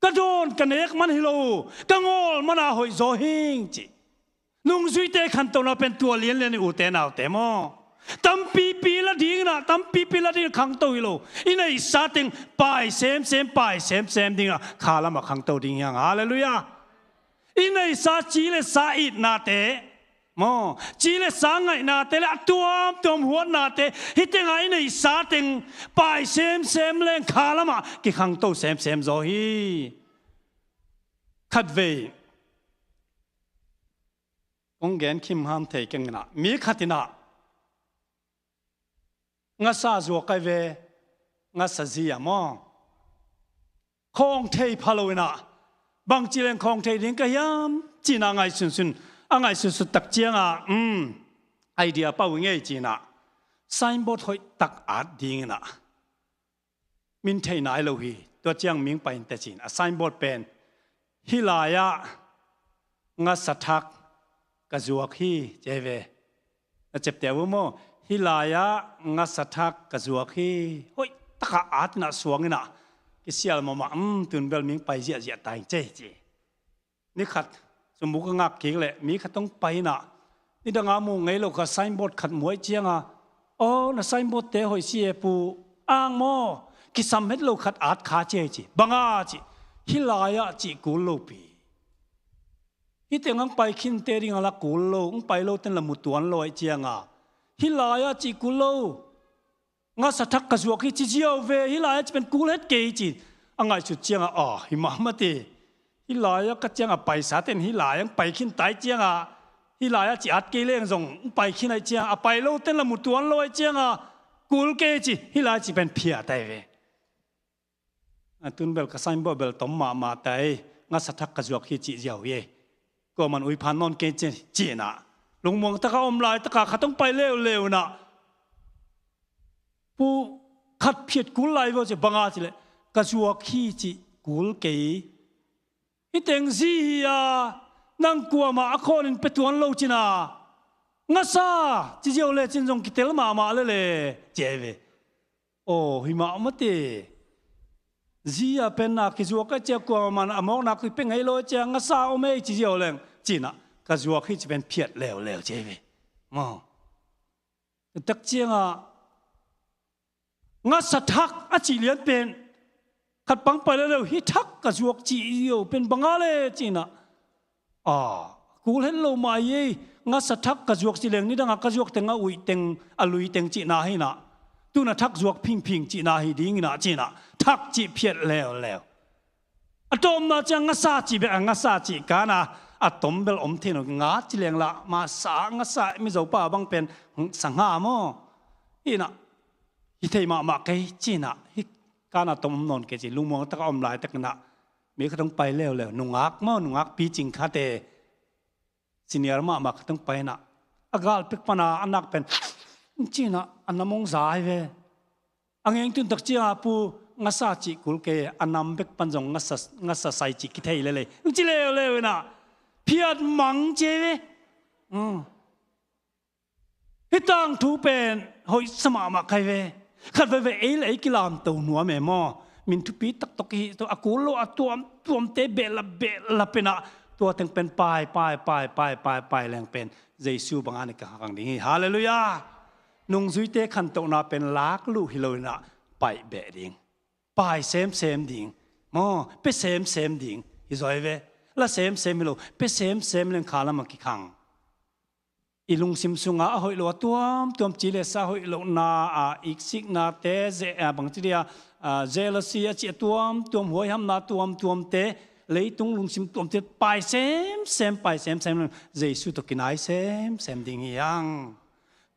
Ka dawn ka nek man hi lo, ka ngawl mana hoih zaw hing ci. Nungzuite khantohna pen tua lianlian i ute naute maw. Tampipi la dingna, tampipi la dingna khangto hi lo. I neihsa teng pai semsem, pai semsem dingna kha lama khangto ding hiang. Halleluiah. I neihsa ci le sa itnate maw, ci le sa ngaihnate le a tuamtuam huatnate, hih tenga i neihsa teng pai semsem leng kha lama kikhangto semsem zaw hi. Khatvei kong gen khim ham thei keng inah, mi khat inah ngasa zuak ai ve, ngasa zi a maw. Khawng thei pha lo inah, bangci leng khawng thei ding ka hiam cina a ngaihsunsun, a ngaihsunsun tak cianga, um, idea pau i ngei cinah, signboard hoih tak at ding inah, min thei nai lo hi, tua ciang ming pai inte cin, a signboard pen, hih lai-ah ngasa thak ka zuak hi, ci hi ve. Na ciapteh uh maw? Hih lai-ah ngasa thak ka zuak hi. Hoih taka at inah suang inah, kisial mahmah, um, tun bel ming pai ziahziah ta ing ci hi ci. Ni khat sumuk a ngak kik leh mi khat hong pai inah, nidanga mu ngei lo kha signboard khat muai cianga, aw, na signboard te hoih si e pu, ang maw, kisam het lo khat at kha ci hi ci. Banga ci, hih lai-ah cih kul lopi. Hih teng ang pai khinte ding a la kul lo, ang pai lo ten la mu tuan lo aih cianga, hih lai-ah cih kul lo. Ngasa thak ka zuak hi ci ziau ve, hih lai-ah ci pen kul het kei ci. A ngaihsut cianga, aw, hi mahmah te. Hih lai-ah ka cianga paisa ten hih lai-ah ang pai khin tai cianga, hih lai-ah ci at kei leng zong ang pai khin aih cianga, a pai lo ten la mu tuan lo aih cianga, kul kei ci, hih lai-ah ci pen phiat ai ve. A tun bel ka signboard bel tom mahmah tai, ngasa thak ka zuak hi cih ziau hi. Kuaman uiphan nawn kei ci, cinah, lungmuang taka om lai taka khat hong pai leuleu inah, pu, khat phiat kul lai veu ci, banga ci leh, ka zuak hi cih kul kei. Hih teng zi hi a, nang kuamah a khawnin pia tuan lo cina, ngasa ci ziau le cin zong kitel mahmah lele, ci ai ve. Aw, hi mahmah te. Zi a penna kizuak a cia kuamah a mawkna kipia ngei lo a cia ngasa om ei ci ziau leng cinah, ka zuak hi ci pen phiat leuleu ci ai ve. Maw. Tak cianga ngasa thak a cih lian pen, khat pang pai leuleu, hih thak ka zuak cih ziau pen banga le cinah, a, kul het lo mah ei, ngasa thak ka zuak ci leng nidanga ka zuak teng a uih teng, a lui teng cihna hi inah, tuna thak zuak phingphing cihna hi ding inah cinah, thak cih phiat leuleu. A tomna ciang ngasa cih bek a, ngasa cih kana a tom bel om thei nawn, nga ci leng lah, masa ngasa Mizo pa bang pen sangha maw. Hi inah, hi thei mahmah kei cinah, hih kana tom om nawn kei ci, lungmuang taka om lai tak inah, mi khat hong pai leuleu, nungak maw, nungak picing khat e, senior mahmah khat hong pai inah, a gal pek pana a nak pen, cinah, a nam hong za ai ve. A ngengtun tak cianga pu, ngasa cih kul kei, a nam bek pan zong ngasa, ngasa sai cih kithei lele, ci leuleu inah, phiat mang ci ai ve. Hmm. Hih tangthu pen hoihsa mahmah kei ve. Khat veve ei le ei kilamto nuam e maw. Min thupi taktak hi, a kul lo a tuamtuamte behlap behlap inah, tua teng pen pai pai pai pai pai pai leng pen Jesu banga ni ka khang ding hi. Halleluiah. Nungzuite khantohna pen lak luh hi lo inah, paih beh ding, pai semsem ding maw, pia semsem ding hi zaw ai ve. La semsem hi lo, pia semsem leng kha lama kikhang. I lungsim sunga a hoih lo a tuamtuam, ci le sa hoih lohna a, iksiknate, ze-, a, bangci dia, a, jealousy a cih a tuamtuam, huaihamna tuamtuamte, leitung lungsim tuamte pai semsem, pai semsem, Jesu tawh kinai semsem ding hi hang.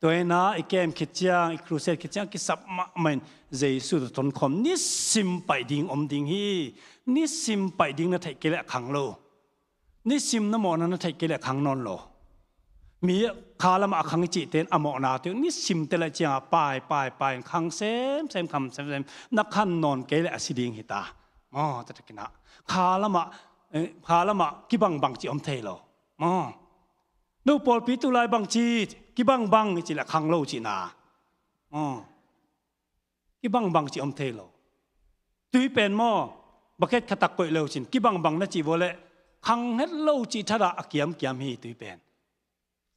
Tua hi inah i kem khit ciang, i crusade khit ciang kisap mahmah in Jesu tawh tonkhawm nisim paih ding om ding hi. Nisim paih ding na theih kei leh a khang lo. Nisim na mawhna na theih kei leh a khang nawn lo. Mi kha lamah a khang i cihte in a mawhna teng nisim te lai cianga pai pai pai in khang semsem, khang semsem, na khan nawn kei leh a si ding hi ta. Maw, tua tak inah kha lamah, eh, kha lamah kibangbang cih om thei lo. Maw. No pawlpi tu lai bangci kibangbang i cih leh a khang lo cihna. Maw. Kibangbang cih om thei lo. Tui pen maw, Bucket khat tak koih le uh cin, kibangbang na cih vua leh khang het lo cih thadah a kiamkiam hi tui pen.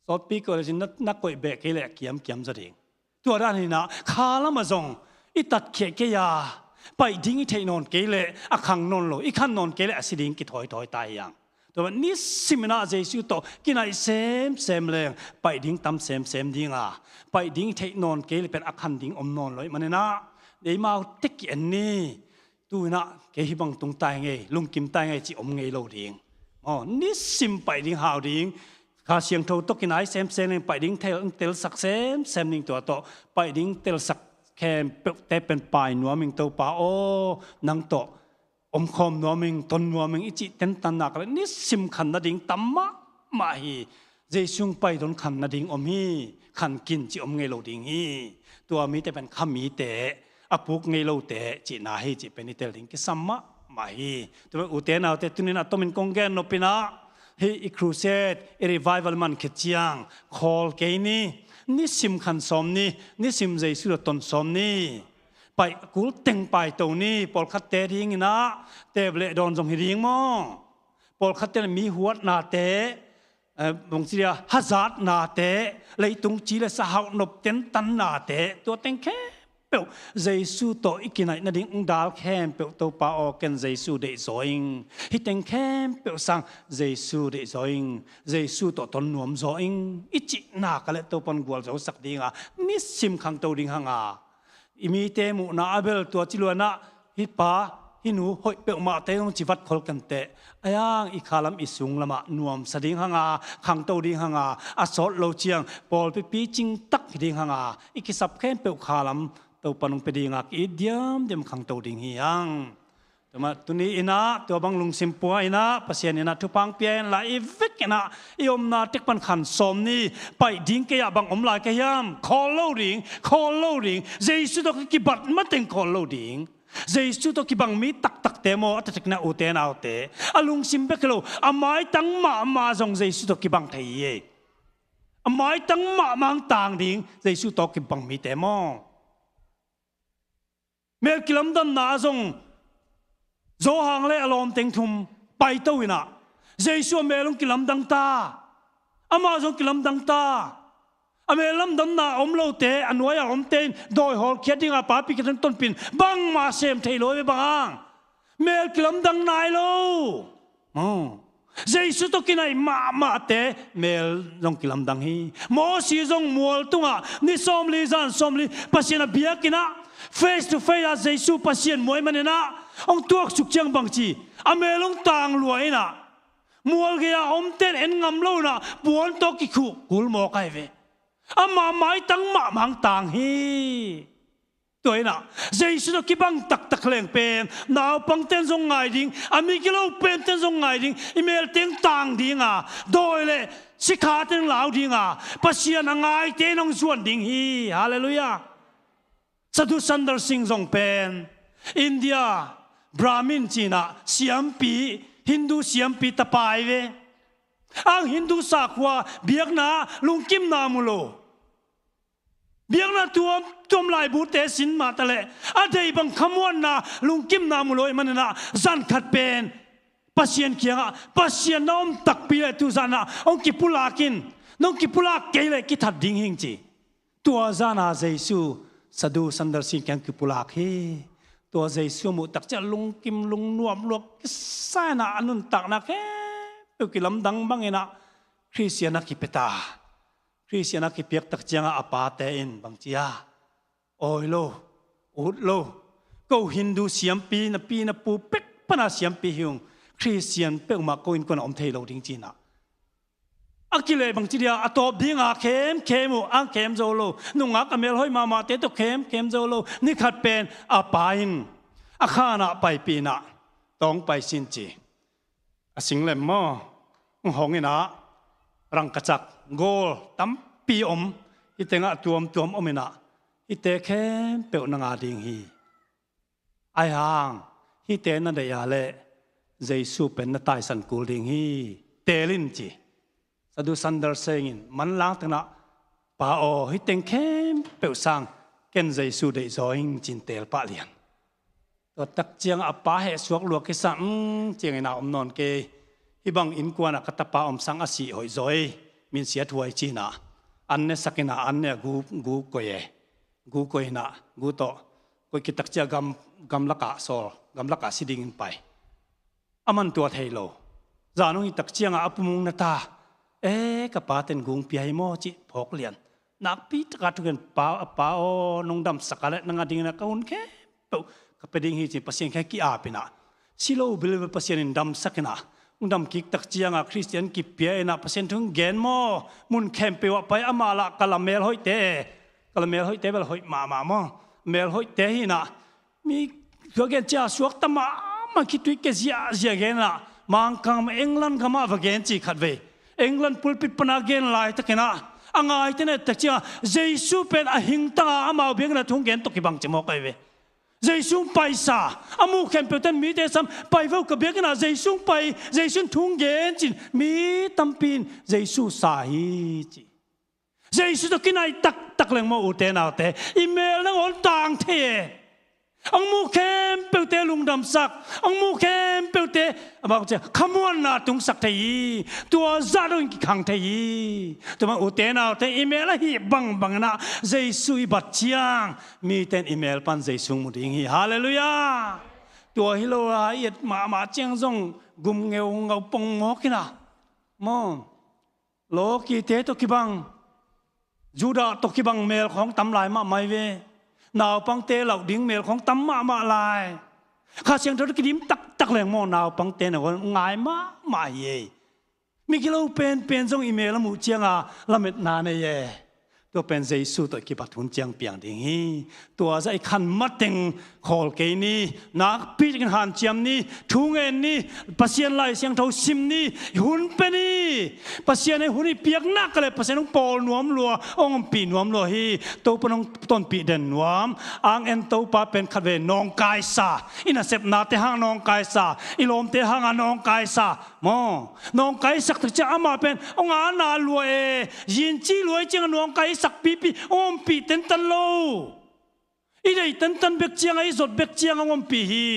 Sawtpi koih le cin na, na koih beh kei leh a kiamkiam zaw ding. Tua dan hinah kha lamah zong i tatkhiat kei a, paih ding i theih nawn kei leh a khang nawn lo, i khan nawn kei leh a si ding kithawithawi ta hi hang. Tua nisim inah Jesu tawh kinaih semsem leng paih ding tam semsem ding a, paih ding i theih nawn kei leh pen a khan ding om nawn lo ih maninah eimau tek ki en ni. Tu inah kei hih bang tung tai ngei, lungkim tai ngei cih om ngei lo ding. Aw, nisim paih ding hau ding. Kha Siangtho tawh kinaih semsem leng paih ding tel, telsak semsem ding, tua tawh paih ding telsak khempeuhte pen pai nuam ing Topa aw, nang tawh omkhawm nuam ing, ton nuam ing i cih tentanna ka leh nisim khan nading tam mahmah hi. Jesu hong pai dong khan nading om hi, khan kin cih om ngei lo ding hi. Tua mite pen kha mite, a puk ngei lote cihna hi cih pen i tel ding kisam mahmah hi. Tua ute naute, tuninah tomin kong gen nop inah hih i crusade, i revival man khit ciang khawl kei ni. Nisim khan sawm ni, nisim Jesu tawh ton sawm ni. Paih kul teng paito ni, pawlkhatte dinginah teep leh dawn zong hi ding maw? Pawlkhatte mi huatnate, eh, bangci dia, hazatnate, leitung ci le sa hauh nop tentannate, tua teng khempeuh Jesu tawh i kinaih nading ung dal khempeuh Topa aw, ken Jesu deih zaw ing. Hih teng khempeuh sang Jesu deih zaw ing. Jesu tawh ton nuam zaw ing i cihna ka leh Topan gualzosak dinga nisim khangto ding hanga, i mite muhna a bel tua ci luanah hih pa, hih nu hoih peuhmahte hong ci vat khol kenteh, a iang i khalam i sung lamah nuamsa ding hanga, khangto ding hanga, a sawt lo ciang pawlpi picing tak hi ding hanga, i kisap khempeuh khalam Topan hong pia dinga ki-it diamdiam khangto ding hi hang. Tua mah tuni inah tua bang lungsim pua inah Pasian inah thupha hong pia inla, i vek inah i omna tek pan khan sawm ni. Paih ding kei ah bang om lai ka hiam? Khawl lo ding, khawl lo ding. Jesu tawh ka kibat mateng khawl lo ding. Jesu tawh kibang mi taktakte maw, a taktakna ute naute, a lungsim bek hi lo, a maitang mahmah zong Jesu tawh kibang thei hi. A maitang mahmah hong tang ding Jesu tawh kibang mite maw? Mel kilamdanna ah zong Johan le a lawmteng thum paito inah Jesu a mel hong kilamdang ta, amah zong kilamdang ta. A mel lamdamna om lote, a nuai-a omte in dawi hawlkhiat dinga papi kiang tonpih in bangmah sem thei lo ve, bang hang? Mel kilamdang nai lo. Aw. Jesu tawh kinaih mahmahte mel zong kilamdang hi. Mosi zong mual tungah ni sawmli zan sawmli Pasian a biakinn ah face to face ah Jesu Pasian muai maninah hong tuaksuk ciang bangci, a mel hong tang lua inah mual gei-a omten en ngam lo inah puan tawh kikhuh kul mawk ahi ve. Ama maitang mahmah hong tang hi. Tua inah Jesu tawh kibang taktak leng pen naupangten zong ngai ding, a mi gilo penten zong ngai ding, i melteng tang dinga dawi le sikhaten lau dinga Pasian a ngaite in hong zuan ding hi. Halleluiah. Sadhu Sundar Singh zong pen India Brahmin cinah siampi, Hindu siampi tapa ahi ve. Ang Hindu sakhua biakna lungkimna mu lo. Biakna tuamtuam laibute sin mah taleh a deih bang khamuanna lungkimna mu lo ih maninah zan khat pen Pasian kiangah, Pasian na om takpi leh tuzanah hong kipulak in, nong kipulak kei leh kithat ding hing ci. Tua zana Jesu Sadhu Sundar Singh kiang kipulak hi. Tua Jesu muh takciang lungkim lungnuam luak kisa inah a nuntakna khempeuh kilamdang banginah Khristian a kipia ta. Khristian a kipiak takciangah a pate in bangci a, awi lo, ut lo, ko Hindu siampi, na pi na pu pek pana siampi hi ung, Khristian peuhmah ko innkuanah om thei lo ding cinah a kileh bangci dia a tawp dinga khemkhem uh, ang khem zo lo, nungak a melhoih mahmahte tawh khemkhem zo lo. Nikhat pen a pa in a khanah paipih inah tawng pai sin ci. A singlem maw, hong inah rangkachak gawl tampi om, hih tengah tuamtuam om inah hihte khempeuh na nga ding hi. Ahi hang hihte na deih a leh Jesu pen na taisan kul ding hi. Teel in ci. Sadhu Sundar Singh in manlang tenah, Pa aw, hih teng khempeuh sang ken Jesu deih zaw ing, ci-in teel pah lian. Tua tak ciangah a pa heh suak lua kisa, um, ciangin a om nawn kei. Hih bang innkuanah ka tapa om sang a sih hoih zaw ei, min siat huai cinah an ne sakinah an ne a gu, gu koih e. Gu koih inah gu tawh koih kitak ciah gam, gamlakah sawl, gamlakah si dingin pai. A man tua thei lo. Zan hong hi tak ciangah a pumung na ta. E, ka paten gung pia hi maw cih phawk lian. Nakpi taka thugen pa, a pa aw, nong damsak a le nang a dingin a ka hun khempeuh ka pia ding hi ci Pasian khe ki-ap inah. Si lo bilbel Pasian in damsak inah. Hong dam kik tak ciangah Khristian kipia inah Pasian thu hong gen maw. Mun khempeuh ah pai amah lah ka la mel hoihte e. Ka la mel hoihte bel hoih mahmah maw. Mel hoihte hi inah. Mi tua gen cia suakta mahmah khitui ke ziahziah genah Mangkang England gamah va gen ci khat vei. England pulpit pana gen laitakinah a ngaite na ettak ciangah Jesu pen a hingtanga amau biakinn a thu hong gen tawh kibang ci mawk ahi ve. Jesu hong paisa a muh khempeuhten mite sam pai vo ka biakinnah Jesu hong pai, Jesu in thu hong gen cin mi tampi in Jesu sa hi ci. Jesu tawh kinai taktak leng maw ute naute, i mel nangawn tang thei e. Ang mu khempeuhte lungdamsak, ang mu khempeuhte a bang cia khamuanna tungsak thei hi. Tua zah dongin kikhang thei hi. Tua bang ute naute i mel ahi bangbang inah Jesu i bat ciang mite in i mel pan Jesu mu ding hi. Halleluiah. Tua hi lo a i et mahmah ciang zong gum ngeungau pong mawk inah maw. Lawkite tawh kibang, Judah tawh kibang mel khawng tam lai mahmah hi ve. Naupangte lauh ding mel khawng tam mahmah lai. Kha Siangtho tawh kidim taktak leng maw naupangte na ngai mahmah hi ei. Migilo penpen zong i mel a muh cianga lametna nei e. Tua pen Jesu tawh i kipat hun ciang piang ding hi. Tua zah i khan mateng khawl kei ni, nakpi takin hanciam ni, thu ngen ni, Pasian Lai Siangtho sim ni, hun pe ni. Pasian hei hun i piak nak ka le Pasian hong pawl nuam lua, hong ompih nuam lua hi. Topa hong tonpih den nuam. Ang en Topa pen khat ve nawngkaisa, i nasepnate hang nawngkaisa, i lawmte hanga nawngkaisa maw. Nawngkaisak tak ciang amah pen hong ana lua e, zinci lua i cianga nawngkaisak pipi, hong ompih tentan lo. I deih tantan bek cianga, i zot bek cianga hong ompih hi.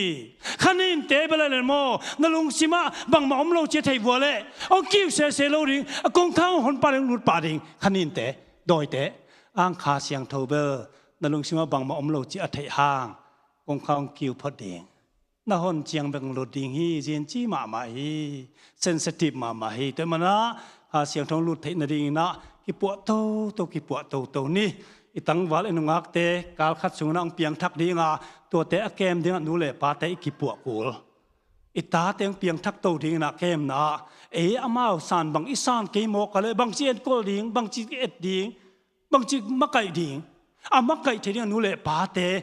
Khaninte bel a len maw, na lungsimah bangmah om lo ci a theih vua leh hong kiu sese lo ding, a kongkhak hong honpa ding, hong lutpah ding. Khaninte, dawite, ang Kha Siangtho bel na lungsimah bangmah om lo ci a theih hang kongkhak hong kiu phot ding. Na hon ciang bek lut ding hi, zinci mahmah hi, sensitive mahmah hi. Tua hi manah Kha Siangtho lut theih nadinginah kipuah toto, kipuah toto ni. I tangval i nungakte kal khat sungin ah hong piangthak dinga, tuate a kem dingah nu le pate i kipuah kul. I tate hong piangthak to dinginah kemna ah ei amau san bang i san kei mawk a leh bangci enkol ding, bangci et ding, bangci makaih ding. A makaih thei dingah nu le pate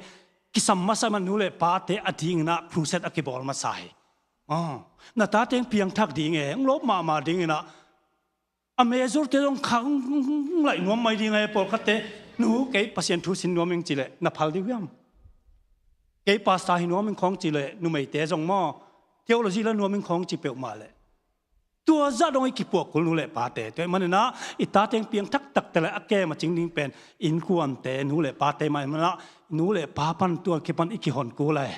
kisam masa man, nu le pate a dinginah crusade a kibawl masa hi. Aw, na tate hong piangthak ding e, hong lawp mahmah dinginah a majorte zong kha hong, hong, hong laih nuam mai ding e. Pawlkhatte, nu, kei Pasian thu sin nuam ing cileh na phal ding uh hiam? Kei pastor hi nuam ing khawng cileh numeite zong maw, theology la nuam ing khawng ci peuhmah leh tua zah dong i kipuah kul nu le pate. Tua hi maninah i tate hong piangthak takte le a kem a cing ding pen innkuante, nu le pate mah hi manah nu le pa pan tua kipan i kihon kul e.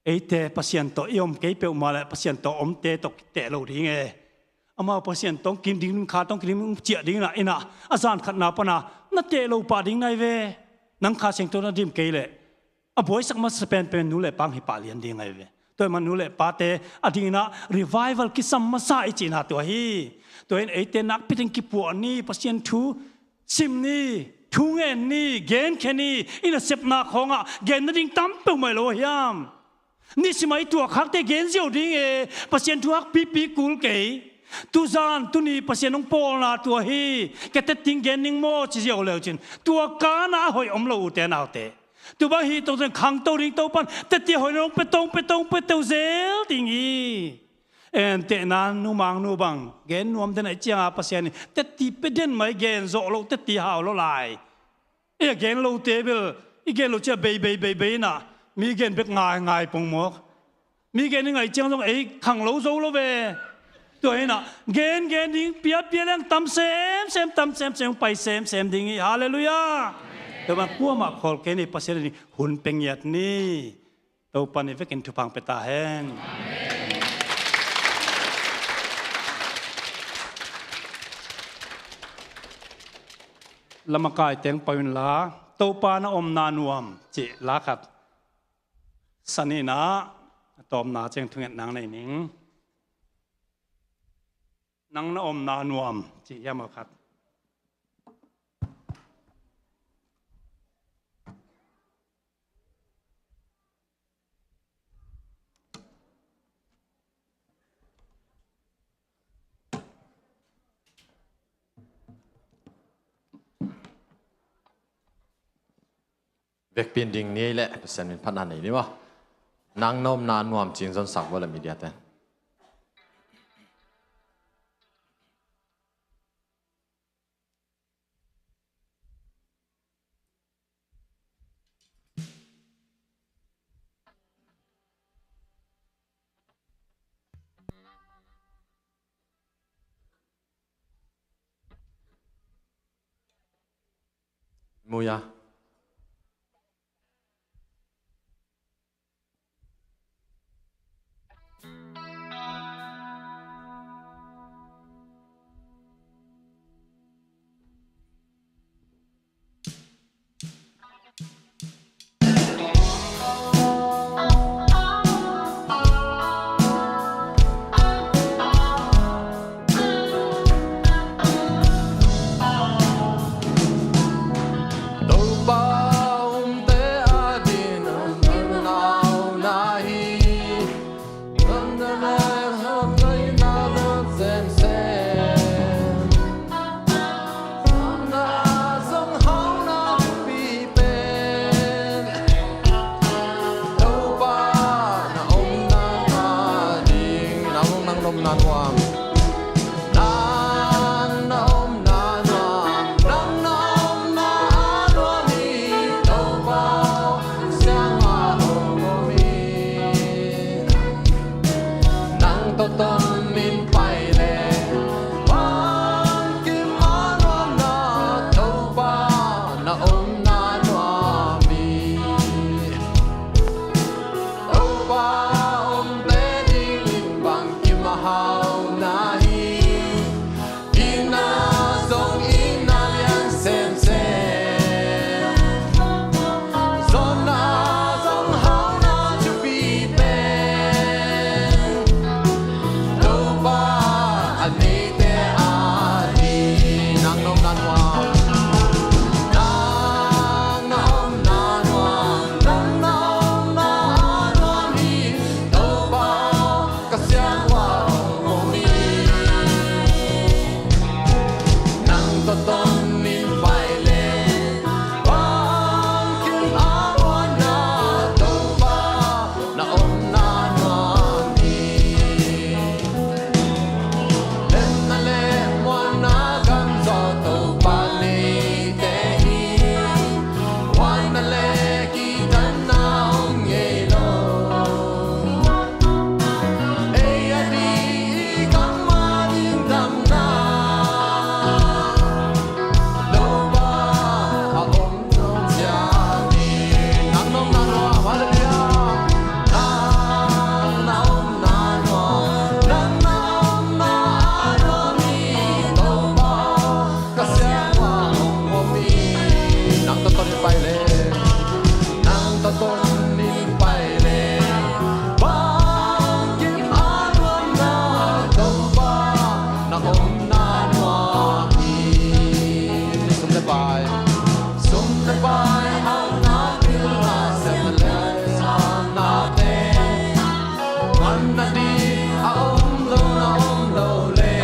Eite Pasian tawh i om kei peuhmah le Pasian tawh omte tawh kiteh lo ding e. Amau Pasian tawh hong kim ding, kha tawh hong kim ding, hong ciah dinginah innah a zan khatna pana na teh lo pah ding nai ve. Nang Kha Siangtho na dim kei leh a buaisak masa penpen nu le pa hong hi pah lian ding nai ve. Tua hi man nu le pate a dinginah revival kisam masa i cihna tua hi. Tua in eite nakpi takin kipuah ni, Pasian thu sim ni, thu ngen ni, genkhia ni. I nasepna khawngah gen nading tam peuhmah lo hiam? Nisimah i tuahkhakte gen ziau ding e, Pasian thu hakpipi kul kei. Tuzan tuni Pasian hong pawlna tua hi. Ka tetting gen ning maw ci ziau leucin tua kana a hoih om lo ute naute. Tua bang hi tawh khangto ding, Topan tetti a hoih nong pe tong, pe tong, pe to zel ding hi. Entehna numang nu bang gen nuam den ahih cianga Pasian in tetti pe den mai, gen zawh loh tetti hau lo lai. Ei a gen lote bel i gen lo cia bei bei bei bei inah mi gen bek ngai ngai pong mawk. Mi gen i ngaih ciang zong ei khang lo zo lo ve. Tua hinah gen gen ding, pia pia leng tam semsem, tam semsem, pai semsem ding hi. Halleluiah. Tua bang kuamah khawl kei ni, Pasian a ding hun pe ngiat ni. Topa in i vekin thupha pia ta hen. Lamakai teng pau inla, Topa na omna nuam cih la khat. Sa nihna, a tawpna ciang thungetna nei ning. Nang na omna nuam cih hiam aw khat. Vekpi-in ding ni ei leh Pasian min phatna nei ni maw. Nang na omna nuam ci-in zonsak vua le media te. Muya. Topa omte adingin nau na hi. Nang tawh ton in pai leh, bangkim a nuamna, Topa na omna nuam hi. Topa omte dingin bangkim a hau na hi. Itna zong itna lian semsem, zawhna zong hauhna thupi pen, Topa a neite adingin nang na omna nuam, nang na omna nuam, nang na omna nuam hi. Topa ka siangtho hong om hi. Nang tawh ton in pai leh, bangkim a muanna, Topa na omna nuam hi. Lemna le muanna gam zaw Topa neite hi. Huanna le kitanna om ngei lo. Ei a ding i gam a ding damna, Topa a om zong ciang hi. Nang na omna nuam, halleluiah. Nang na omna nuam, nang na omna nuam hi. Topa ka siangtho hong om hi. Nang tawh ton in pai leh, nang tawh ton in pai leh, bangkim a nuamna, Topa na omna nuam hi. Sum le pai, sum le pai hauhna, pilna, sem le hauhna te, manna ding a om lo, na om lo leh,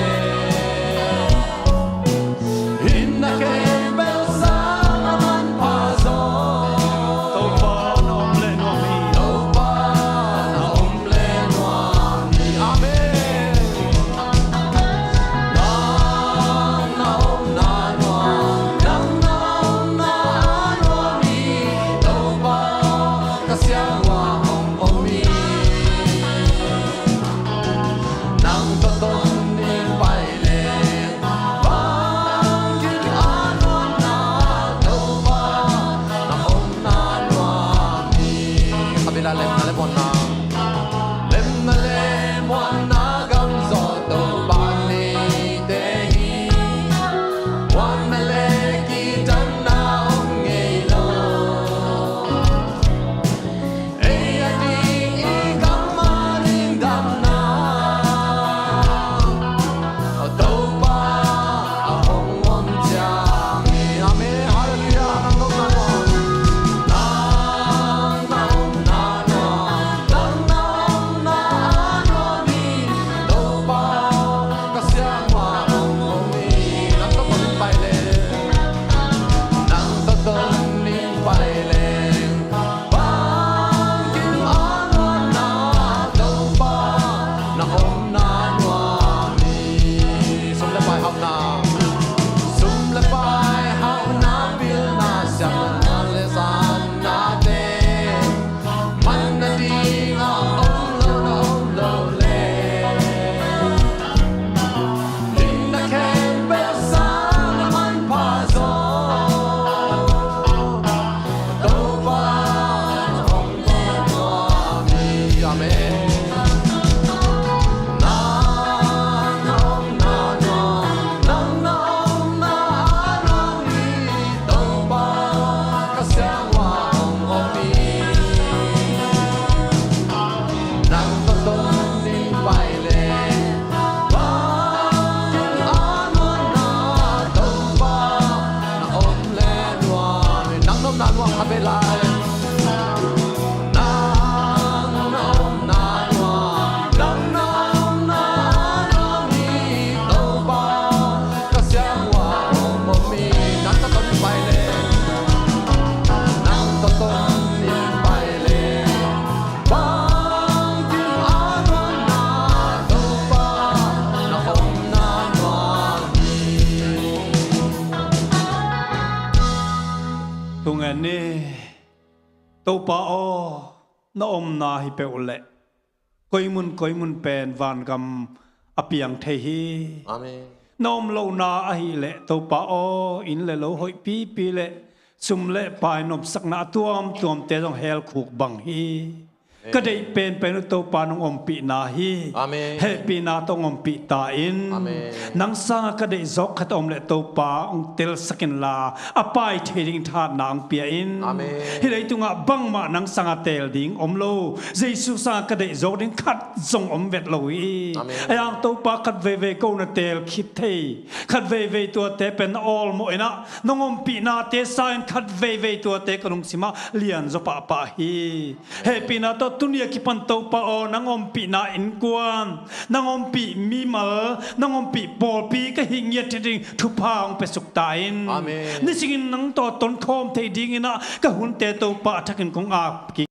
itna khempeuh sang a manpha zaw, Topa na om leh nuam hi. Topa na om leh nuam hi. Amen. Na Topa aw, na omna hi peuh leh koimun koimun pen vangam a piang thei hi. Amen. Na om lohna ahih leh Topa aw, inn le lo hoih pipi le sum le pai nopsakna a tuamtuamte zong hell khuk bang hi. Ka deih penpen uh Topa nong ompihna hi. Amen. Hehpihna tawh hong ompih ta in. Amen. Nang sangah ka deih zawk khat a om leh Topa hong telsak inla a pai thei ding thahatna hong pia in. Amen. Hih leitungah bangmah nang sangah teel ding om lo. Jesu sangah ka deih zawk ding khat zong om vet lo hi. Amen. Ahi hang Topa khat veivei ko na teel khit thei. Khat veivei tuate pen na awlmawh inah nong ompihnate sangin khat veivei tuate ka lungsimah lian zaw pahpah hi. Hehpihna tawh tuni a kipan Topa aw, nang ompihna innkuan, nang ompih mimal, nang ompih pawlpi ka hih ngiat thei ding thupha hong pia suk ta in. Amen. Nisingin nang tawh tonkhawm thei dinginah ka hunte Topa a thakin kong ap kik.